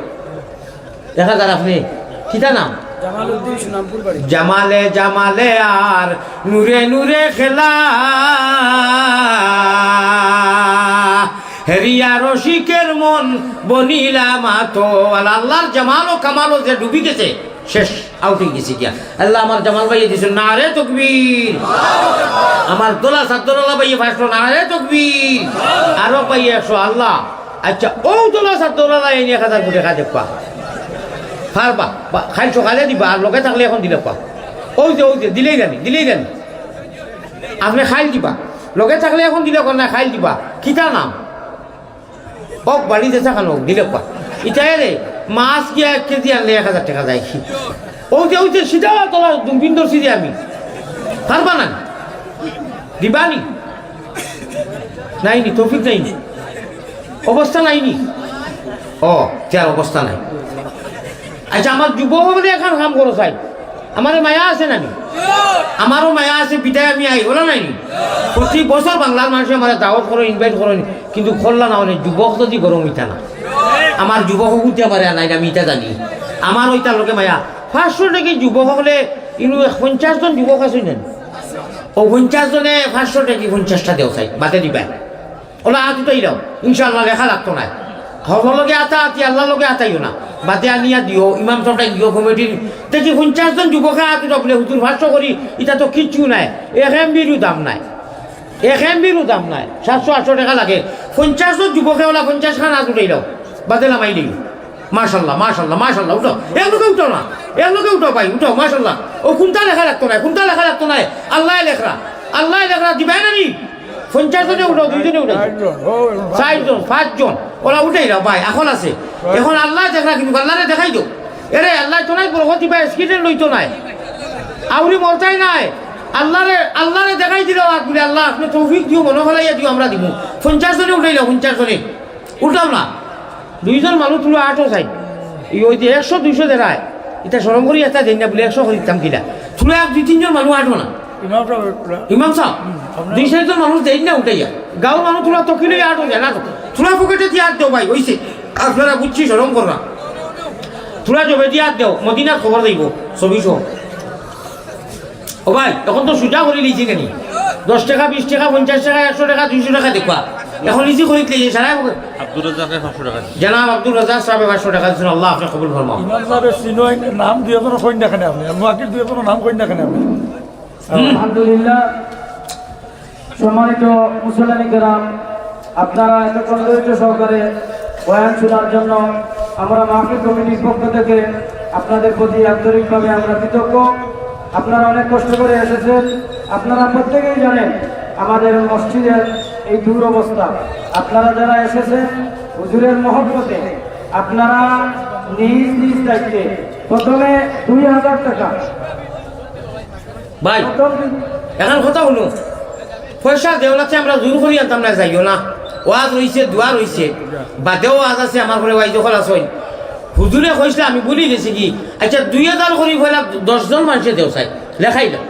দেখা যার আপনে। কিতা নাম? জামালউদ্দিন সুনামপুর বাড়ি। জামালে জামালে আর নূরে নূরে খেলা। হেরিয়া রসিকের মন বনিলা মাতোয়ালা। আল্লাহর জামাল ও কামাল ও যে ডুবি গেছে। শেষ, আউট অই গেছে গিয়া। আল্লাহ আমার জামাল ভাইয়ে দিছইন, নারে তকবীর। আমার দোলা সাদ্দর আলা ভাইয়ে পাঁচশো, নারে তকবীর। আরো ভাইয়ে একশো, আল্লাহ। আচ্ছা, ও দোলা সাদ্দর আলা এই এক হাজার কো টেকা দেখবা। পারবা, বা, খাইল সকালে দিবা, আর লগে থাকলে এখন দিলে পা। ওই যে, ওই যে, দিলেই জানি, দিলেই জানি। আপনে খাইল দিবা, লগে থাকলে এখন দিলে কোন না, খাইল দিবা। কিতা নাম? ও বাড়ি যেতা খানো দিলে কয়। ইতায় রে, মাছ গিয়া এক কেজি আনলে এক হাজার টেকা যায়। ও যে, ও যে সিধা তলা দুমপিন ধরছি যে আমি। পারবা না? দিবা নি? নাই নি, তৌফিক নাই নি? অবস্থা নাই নি? ও, যার অবস্থা নাই। আচ্ছা, আমার যুবক হলে এখন কাম করো চাই। আমারে মায়া আছে না নি? আমারও মায়া আছে, বিদায় আমি আই, ওলা নাই নি? প্রতি বছর বাংলার মানুষে আমারে দাওয়াত করইন, ইনভাইট করইন, কিন্তু করলা না, অনেক যুবক যদি গরম অইতা না। আমার যুবক হকুতে আমারে আনাই না, আমি ইটা জানি। আমার ওইটার লগে মায়া। পাঁচশো টেকি যুবক হকলে, ইনু এক পঞ্চাশ জন যুবক আছে না নি? ও পঞ্চাশ জনে পাঁচশো টেকি পঞ্চাশটা দেও চাই, বাদে দিবায়। ওলা আত উঠাইলাও, ইনশাআল্লাহ লেখা লাগতো নায়। হজর লগে আতা আতি, আল্লাহর লগে আতাইও না। বাদে আনিয়া দিও, ইমাম সাহেবটা দিও, কমিটির। দেখি পঞ্চাশ জন যুবকে আত উঠা বলে, "হুজুর, পাঁচশো করি, ইটা তো কিচ্ছু নায়, এক এমবিরও দাম নায়, এক এমবিরও দাম নায়, সাতশো আটশো টেকা লাগে।" পঞ্চাশ জন যুবকে ওলা পঞ্চাশ খান আত উঠাইলাও, বাদে লামাই দিও। মাশাল্লাহ, মাশাল্লাহ, মাশাল্লাহ, উঠাও। এক লোকে উঠাও না, এক লোকে উঠাও ভাই, উঠাও, মাশাল্লাহ। ও কুনটা লেখা লাগতো নায়, কুনটা লেখা লাগতো নায়, আল্লায় লেখরা, আল্লায় লেখরা, দিবায় না নি? পঞ্চাশ জনে উঠাও, দুইজনে উঠাও। চাইরজন, পাঁচজন, ওলা উঠাইলাও ভাই, এখন আছে। এখন আল্লায় দেখরা কিন্তু, আল্লারে দেখাই দেও। এরে, আল্লায় তো নাই, বরকত দিবা, accident লইতো নায়। আউরি মরতাই নায়। আল্লারে, আল্লারে দেখাই দিলাও আর বলে, "আল্লাহ, আপনে তৌফিক দিও, মনো হলাইয়া দিও, আমরা দিমু।" পঞ্চাশ জনে উঠাইলাও, পঞ্চাশ জনে। উঠাও না। দুইজন মানুষ তুলো আটো চাই। এই ওই যে একশো দুইশো দেরায়, ইটা শরম করি একটা দেন না বলে একশো করি দিতাম কিনা। তুলো এক দুই তিনজন মানুষ আটো না। ইমাম সাহেব, ইমাম সাহেব, হুম, আপনার দুই চাইরজন মানুষ দেন না উঠাইয়া। গাঁওর মানুষ তুলো তো কিলো আটো যায় না তো। তুলো পকেটে দিয়া আত দেও ভাই, অইছে। আপনারা বুঝছি শরম কররা। তুলো জবে দিয়া আত দেও, মদিনার খবর যাইব, ছবি সহ। ও ভাই, এখন তো সুজা করি লিছি কেনি? দশ টেকা, বিশ টেকা, পঞ্চাশ টেকা, একশো টেকা, দুইশো টেকা দেখবা। এখন ইজি করি লিছি, সারা আব্দুর রাজ্জাকে পাঁচশো টেকা দিন। জনাব আব্দুর রাজ্জাক সাহেবে পাঁচশো টেকা দিছইন, আল্লাহ আপনে কবুল ফরমাও। ইমাম সাহেবের সিনিয়র নাম দুই একজনের কইন না কেনে আপনে? আর মুআক্কিল দুই একজনের নাম কইন না কেনে আপনে? হুম। আলহামদুলিল্লাহ, সম্মানিত মুসল্লিয়ানে কেরাম, আপনারা এতক্ষণ ধৈর্য সহকারে বয়ান শোনার জন্য আমরা মাহফিল কমিটির পক্ষ থেকে আপনাদের প্রতি আন্তরিকভাবে আমরা কৃতজ্ঞ। আপনারা অনেক কষ্ট করে এসেছেন। আপনারা প্রত্যেকেই জানেন আমাদের মসজিদের এই দুরবস্থা। আপনারা যারা এসেছেন হুজুরের মহব্বতে, আপনারা নিজ নিজ দায়িত্বে প্রথমে দুই হাজার টাকা ভাই, প্রথম এখন কথা হুনো, পয়সা দেওয়া লাগছে, আমরা জোর করি আনতাম না, যাইও না। ওয়াজ রইছে, দোয়া রইছে, বাদেও ওয়াজ আছে, আমার ঘরে ওয়াইজ অকল আছইন। হুজুরে কইছলা, আমি ভুলি গেছি কি, আচ্ছা, দুই হাজার করি পয়লা দশ জন মানষে দেও চাই, লেখাই দাও।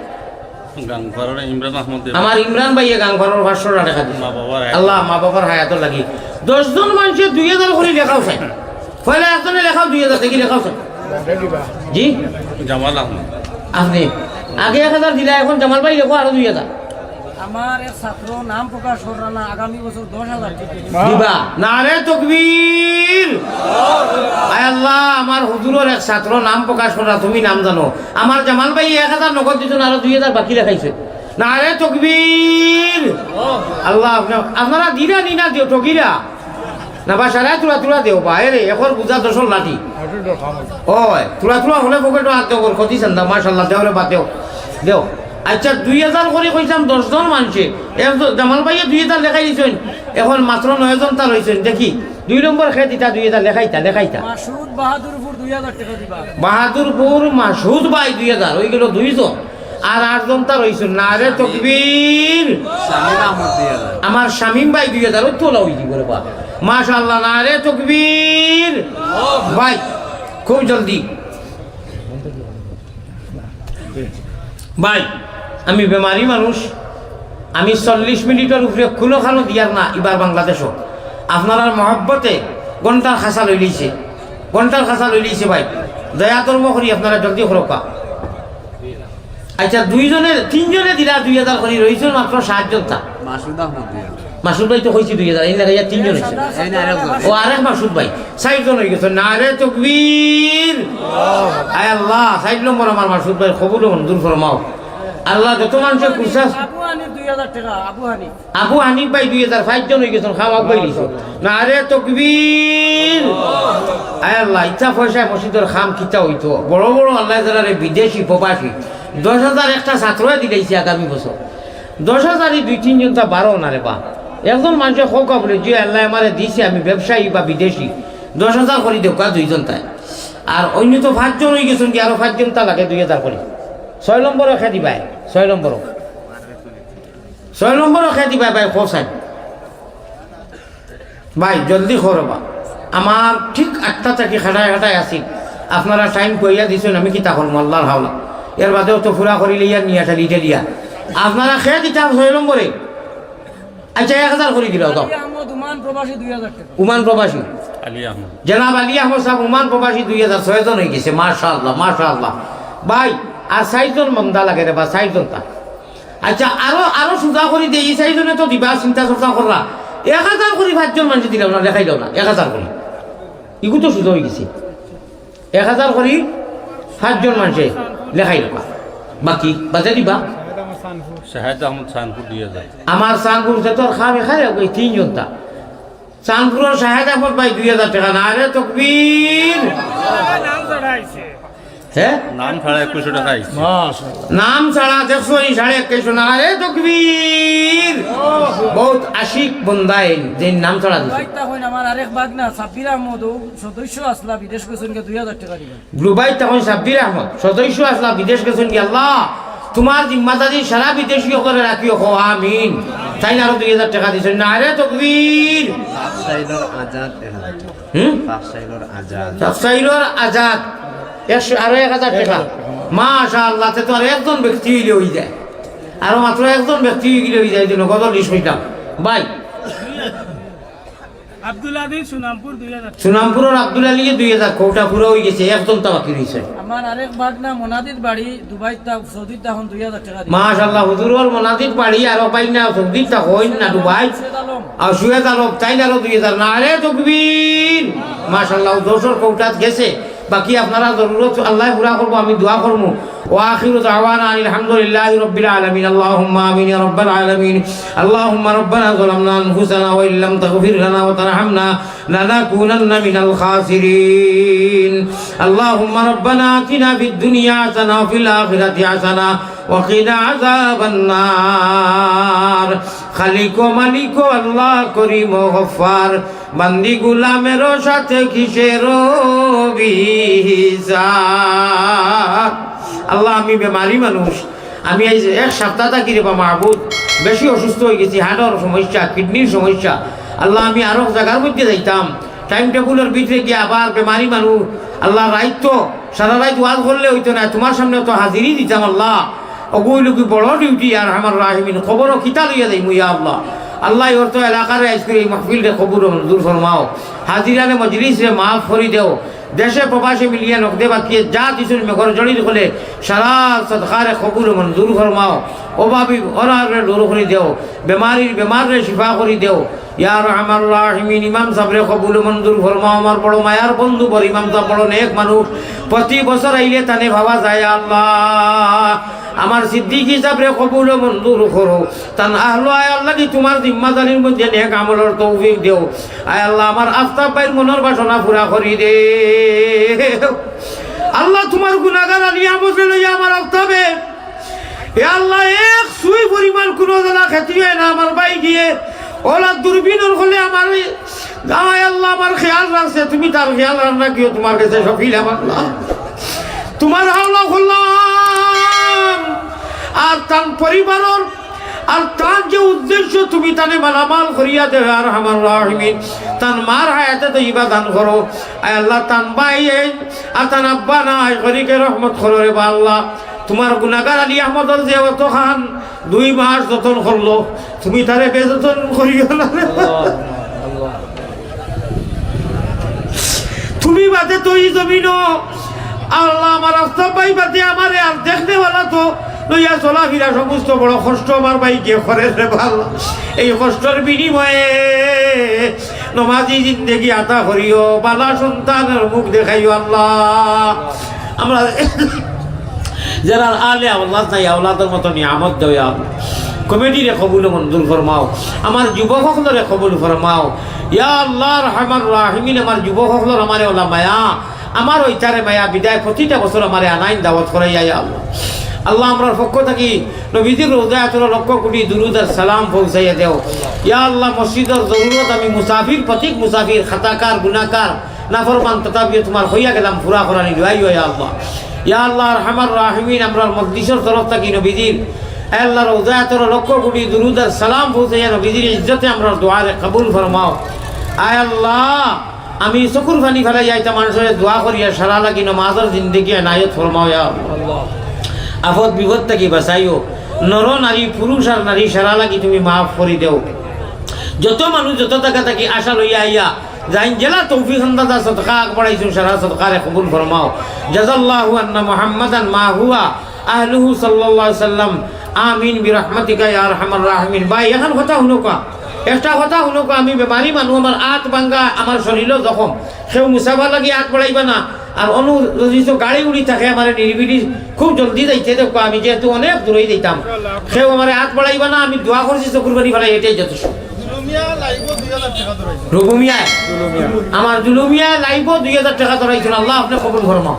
গাংপাড়ার ইমরান আহমদ দেব। আমার ইমরান ভাইয়ে গাংপাড়ার পাঁচশো টেকা দিছে। মা বাবার হায়াত। আল্লাহ, মা বাবার হায়াতর লাগি। দশ জন মানষে দুই হাজার করি লেখাও চাই। পয়লা একজনে লেখাও দুই হাজার, দেখি লেখাও চাই। জি? জামাল আহমদ। আপনে আগে এক হাজার দিলা, এখন জামাল ভাই লেখো আরো দুই হাজার। আমার এক ছাত্র নাম প্রকাশ কররা না, আগামী বছর দশ হাজার টেকা দিবা। দিবা। নারে তকবীর। আয় আল্লাহ, আমার হুজুরর এক ছাত্র নাম প্রকাশ কররা, তুমি নাম জানো। আমার জামাল ভাই এক হাজার নগদ দিছইন, আরো দুই হাজার বাকি লেখাইছে। নারে তকবীর। আল্লাহ, আপনা-, আপনারা দিরা নি না দিও, ঠগিরা। না বা সারা তুলা তুলা দেও বা, এরে, এখন বুঝা দশর লাঠি। ওই, তুলা তুলা হলে পকেটো হাত দেও, ক্ষতি চান্দা, মাশাআল্লাহ, দেও রে বা, দেও, দেও। আচ্ছা, দুই হাজার করি কইছলাম দশ জন মানষে, একজন জামাল ভাইয়ে দুই হাজার লেখাই দিছইন, এখন মাত্র নয় জন তার হইছইন। দেখি, দুই নম্বর খেত ইটা দুই হাজার লেখাইতা, লেখাইতা। মাসুদ বাহাদুরপুর দুই হাজার টেকা দিবা। বাহাদুরপুর মাসুদ ভাই দুই হাজার, অই গেল দুইজন। আর আটজন তার হইছইন। নারে তকবীর। শামীম আহমদ দুই হাজার। আমার শামীম ভাই দুই হাজার, ওই তোলা হইছি করে বা। মাশাআল্লাহ, নারে তকবীর। ভাই, খুব জলদি। ভাই, আমি বেমারি মানুষ, আমি চল্লিশ মিনিটর উপরে কুনু খানো দিয়ার না, ইবার বাংলাদেশো। আপনারার মহব্বতে ঘন্টার খাসা লইলিছে, ঘন্টার খাসা লইলিছে ভাই। দয়া ধর্ম করি আপনারা জলদি করউক্কা। আচ্ছা, দুইজনে, তিনজনে দিলা দুই হাজার করি, রইছইন মাত্র সাতজন তা। মাসুদ আহমদ দিয়া। মাসুদ ভাই তো কইছি দুই হাজার, এই লাগাইয়া তিনজন হইছে। এই না, আরেকজন। ও, আরেক মাসুদ ভাই, চাইরজন হই গেছে। নারে তকবীর। আয় আল্লাহ, চাইর নম্বর আমার মাসুদ ভাই, কবুল ও মঞ্জুর ফরমাও। আল্লাহ, যত মানষে কুরসা আবু হানিফ দুই হাজার টেকা, আবু হানিফ। আবু হানিফ ভাই দুই হাজার, পাঁচজন হই গেছইন, খাম আগুয়াই দিছে। নারে তকবীর। আয় আল্লাহ, ইতা পয়সায় মসজিদর খাম কিতা হইতো? বড় বড় আল্লাহ যারা রে, বিদেশি, প্রবাসী, দশ হাজার একটা ছাত্রয় দিলাইছে আগামী বছর। দশ হাজারই দুই তিনজন তা বারো না রে বা। একজন মানষে কউক্কা বলে, "জি আল্লাহ আমারে দিছে, আমি ব্যবসায়ী বা বিদেশি, দশ হাজার করি দেউক্কা দুইজন তাই।" আর অন্য তো পাঁচজন হই গেছইন, কি আরো পাঁচজন তা লাগে দুই হাজার করি। ছয় নম্বরও খে দিবায়, ছয় নম্বরও। ছয় নম্বরও খে দিবায় ভাই, খোসাই। ভাই, জলদি করবা। আমার ঠিক আটটা থাকি খাটায় খাটায় আছি। আপনারা টাইম কইয়া দিছইন, আমি কিতা করমু, আল্লাহর হাওলা। এর বাদেও তো পুরা করিলে ইয়ার নিয়া চালি ইটালিয়া। আপনারা কে দিতা ছয় নম্বরে? আচ্ছা, এক হাজার করি দিলাও তো। আলী আহমদ, ওমান প্রবাসী, দুই হাজার টেকা। ওমান প্রবাসী। আলী আহমদ। জনাব আলী আহমদ সাব, ওমান প্রবাসী, দুই হাজার, ছয়জন অইগেছে। মাশাআল্লাহ, মাশাআল্লাহ। ভাই, আর চাইরজন বান্দা লাগে রে বা, চাইরজন তা। আচ্ছা, আরো, আরো সুজা করি দেই, ই চাইরজনে তো দিবা, চিন্তা চর্চা কররা। এক হাজার করি পাঁচজন মানষে দিলাও না, লেখাইলাও না, এক হাজার করি। ইগু তো সুজা অইগেছে। এক হাজার করি পাঁচজন মানষে লেখাইলাউক্কা। বাকি বাদে দিবা। শাহেদ আহমদ চানপুর, দুই হাজার। আমার চানপুর যে তোর খাবে খায়, ওই তিনজন তা। চানপুরর শাহেদ আহমদ ভাই, দুই হাজার টেকা। নারে তকবীর। হ্যাঁ? নাম ছাড়া একুশশো টেকা আইছে। নাম ছাড়া দেখছো নি, সাড়ে একুশশো। নারে তকবীর। বহুত আশিক বন্দাইন, যে নাম ছাড়া দিছে। ভাই, তখন আমার আরেক ভাগনা সাব্বির আহমদ, ও সদস্য আসলা, বিদেশ গেছেন গিয়া, দুই হাজার টেকা দিবা। গ্রুবাই তখন সাব্বির আহমদ, সদস্য আসলা, বিদেশ গেছেন গিয়া। আল্লাহ, তোমার জিম্মাদারি সারা বিদেশি অকলরে রাখিও, কও আমিন। তাইন আরো দুই হাজার টেকা দিছইন। নারে তকবীর। পাঁচ সাইলর আজাদ এক হাজার টেকা। হুম? পাঁচ সাইলর আজাদ। পাঁচ সাইলর আজাদ। একশো, আরো এক হাজার টেকা। মাশাআল্লাহ, তে তো আর একজন ব্যক্তি অইলে অই যায়। আরো মাত্র একজন ব্যক্তি অইলে অই যায়, এই জন্য গজল লিস্ট কইতাম। ভাই। আব্দুল আলী সুনামপুর, দুই হাজার। সুনামপুরর আব্দুল আলীয়ে দুই হাজার, কওটা পুরা অইগেছে, একজন তা বাকি রইছে। আমার আরেক ভাগনা মোনাদিত বাড়ি দুবাইত, তা সৌদিত, তখন দুই হাজার টেকা দিবা। মাশাআল্লাহ, হুজুরর মোনাদিত বাড়ি আর ভাগনা সৌদিত, তা অইন না দুবাই। সৈয়দ আলম। আর সৈয়দ আলম, তাইন আরো দুই হাজার। নারে তকবীর। মাশাআল্লাহ, ও দশর কওটাত গেছে। বাকি আপনারা জরুরত আল্লায় পুরা করবো, আমি দোয়া করমু। وآخر دعوانا أن الحمد لله رب العالمين. اللهم آمين يا رب العالمين. اللهم ربنا ظلمنا أنفسنا وإن لم تغفر لنا وترحمنا لنكونن من الخاسرين. اللهم ربنا آتنا في الدنيا حسنة وفي الآخرة حسنة وقنا عذاب النار. খালিক ও মালিক ও আল্লাহ করিম ও গফফার, বান্দি গুলামের সাথে কিসের বিচার? আল্লাহ, আমি বেমারি মানুষ, আমি এই যে এক সপ্তাহ থাকি রে বা মাবুদ, বেশি অসুস্থ অইগেছি, হার্টর সমস্যা, কিডনির সমস্যা। আল্লাহ, আমি আরো জাগার মধ্যে যাইতাম, টাইম টেবুলর ভিতরে গিয়া আবার বেমারি মানুষ। আল্লাহ, রাইত তো সারা রাইত ওয়াজ করলে অইতো না, তোমার সামনে তো হাজিরি দিতাম। আল্লাহ, অগু অইলো কি বড় ডিউটি, ইয়া আরহামার রাহিমিন, কবরো কিতা লইয়া যাইমু, ইয়া আল্লাহ। আল্লাহ, অর তো এলাকারে আইজ করি এই মাহফিলরে কবুল ও মঞ্জুর ফরমাও, হাজিরারে মজলিসরে মাফ করি দেও, দেশে প্রবাসে মিলিয়া নগদে বাকিয়ে যা দিছইন মেঘর জড়ির কলে সারা সদকারে কবুল ও মঞ্জুর ফরমাও, অভাবী অনারে দূর করি দেও, বেমারির বেমাররে শিফা করি দেও, ইয়া আরহামার রাহিমিন, ইমাম সাবরে কবুল ও মঞ্জুর ফরমাও। আমার বড় মায়ার বন্ধু, বড় ইমাম সাব, বড় নেক মানুষ। প্রতি বছর আইলে তানে পাওয়া যায়। আল্লাহ, আমার সিদ্দিকী সাবরে কবুল ও মঞ্জুর করো। তান আহলো আয় আল্লাহ, কি তোমার জিম্মাদারির মধ্যে নেক আমলর তৌফিক দেও। আয় আল্লাহ, আমার আফতাব ভাইর মনর বাসনা পুরা করি দেও। আল্লাহ, তোমার গুনাগার আলী আহমদরে লইয়া আমার আফতাবে এ আল্লাহ, এক সুই পরিমাণ কুনু জানা ক্ষতি অয় না। আমার ভাই গিয়ে অলা দূরবীনর কলে আমার ওই জামাই আল্লাহ আমার খেয়াল রাখছে, তুমি তার খেয়াল রাখিও, তোমার কাছে সফিল আমার আল্লাহ। তোমার হাওলা করলাম, আর তান পরিবারর, আর তান যে উদ্দেশ্য তুমি তানে মালামাল করিয়া দেও, ইয়া আরহামার রাহিমিন, তান মার হায়াতে তৈবা দান করো। আয় আল্লাহ, তান ভাই এই, আর তান আব্বা নাই, করিকে রহমত করো রে বা আল্লাহ। তোমার গুনাগার আলী আহমদর যে অতখান দুই মাস যতন করলো, তুমি তারে বেযতন করিও না রে। তুমি বাদে তো ই জমিনো, আল্লাহ, আমার আফতাব ভাই বাদে আমারে আর দেখনেওয়ালা তো লইয়া চলাফিরা সমস্ত বড় কষ্ট আমার ভাই গিয়ে করে রে বা আল্লাহ। এই কষ্টর বিনিময়ে নমাজি জিন্দেগি আতা করিও, বালা সন্তানর মুখ দেখাইও আল্লাহ। আমরা যারা আলে আওলাদ নাই, আওলাদর মতো নিয়ামত দেও ইয়া আল্লাহ। কমিটিরে কবুল ও মঞ্জুর ফরমাও, আমার যুবক অকলরে কবুল ফরমাও। ইয়া আল্লাহ আরহামার রাহিমিন, আমার যুবক অকলর আমারে অলা মায়া, আমার অইতারে মায়া, বিদায় প্রতিটা বছর আমারে আনাইন দাওয়াত করাইয়া ইয়া আল্লাহ। আল্লাহ, আমরার পক্ষ থাকি নবীজির রওজায় আতহারো লক্ষ কোটি দুরুদ আর সালাম পৌঁছাইয়া দেও। ইয়া আল্লাহ, মসজিদর জরুরত আমি মুসাফির, প্রত্যেক মুসাফির, খাতাকার, গুনাকার, নাফরমান তথাপিও তোমার কইয়া গেলাম পুরা করানি লইয়া আইও, ইয়া আল্লাহ। ইয়া আল্লাহ আরহামার রাহিমিন, আমরার মজলিসর তরফ থাকি নবীজির, আয় আল্লাহ, রওজায় আতহারো লক্ষ কোটি দুরুদ আর সালাম পৌঁছাইয়া নবীজির ইজ্জতে আমরার দোয়ারে কবুল ফরমাও। আয় আল্লাহ, আমি চকুর পানি ফালাইয়া ইতা মানষরে দোয়া করিয়ার সারা লাগি নমাজর জিন্দেগি এনায়েত ফরমাও, ইয়া আল্লাহ। আফত বিপদ থাকি বাঁচাইও। নর নারী, পুরুষ আর নারী সারা লাগি তুমি মাফ করি দেও। যত মানুষ যত জাগা থাকি আশা লইয়া আইয়া যাইন, যেলা তৌফিক আন্দাজা সদকা আগ বাড়াইছইন, সারা সদকারে কবুল ফরমাও। জাযাল্লাহু আন্না মুহাম্মাদান মা হুয়া আহলুহু সাল্লাল্লাহু আলাইহি ওয়াসাল্লাম। আমিন বিরহমাতিকা ইয়া আরহামার রাহিমিন। ভাই, এখান কথা হুনউক্কা, একটা কথা হুনউক্কা, আমি বেমারি মানুষ, আমার আত ভাঙ্গা, আমার শরীরও জখম। কেউ মুসাফা লাগি আত বাড়াইবা না। আর অনু যদি তো গাড়ি উড়ি থাকে, আমারে নিরিবিলি খুব জলদি যাইতে দেখবা, আমি যেহেতু অনেক দূরেই যাইতাম। কেউ আমারে আত বাড়াইবা না, আমি দোয়া করছি চকুর পানি ফালাই, এটাই যথেষ্ট। রুবুমিয়া, আমার দুলুমিয়া লাইভও দুই হাজার টাকা ধরাইছইন, আল্লাহ আপনে কবুল ফরমাও।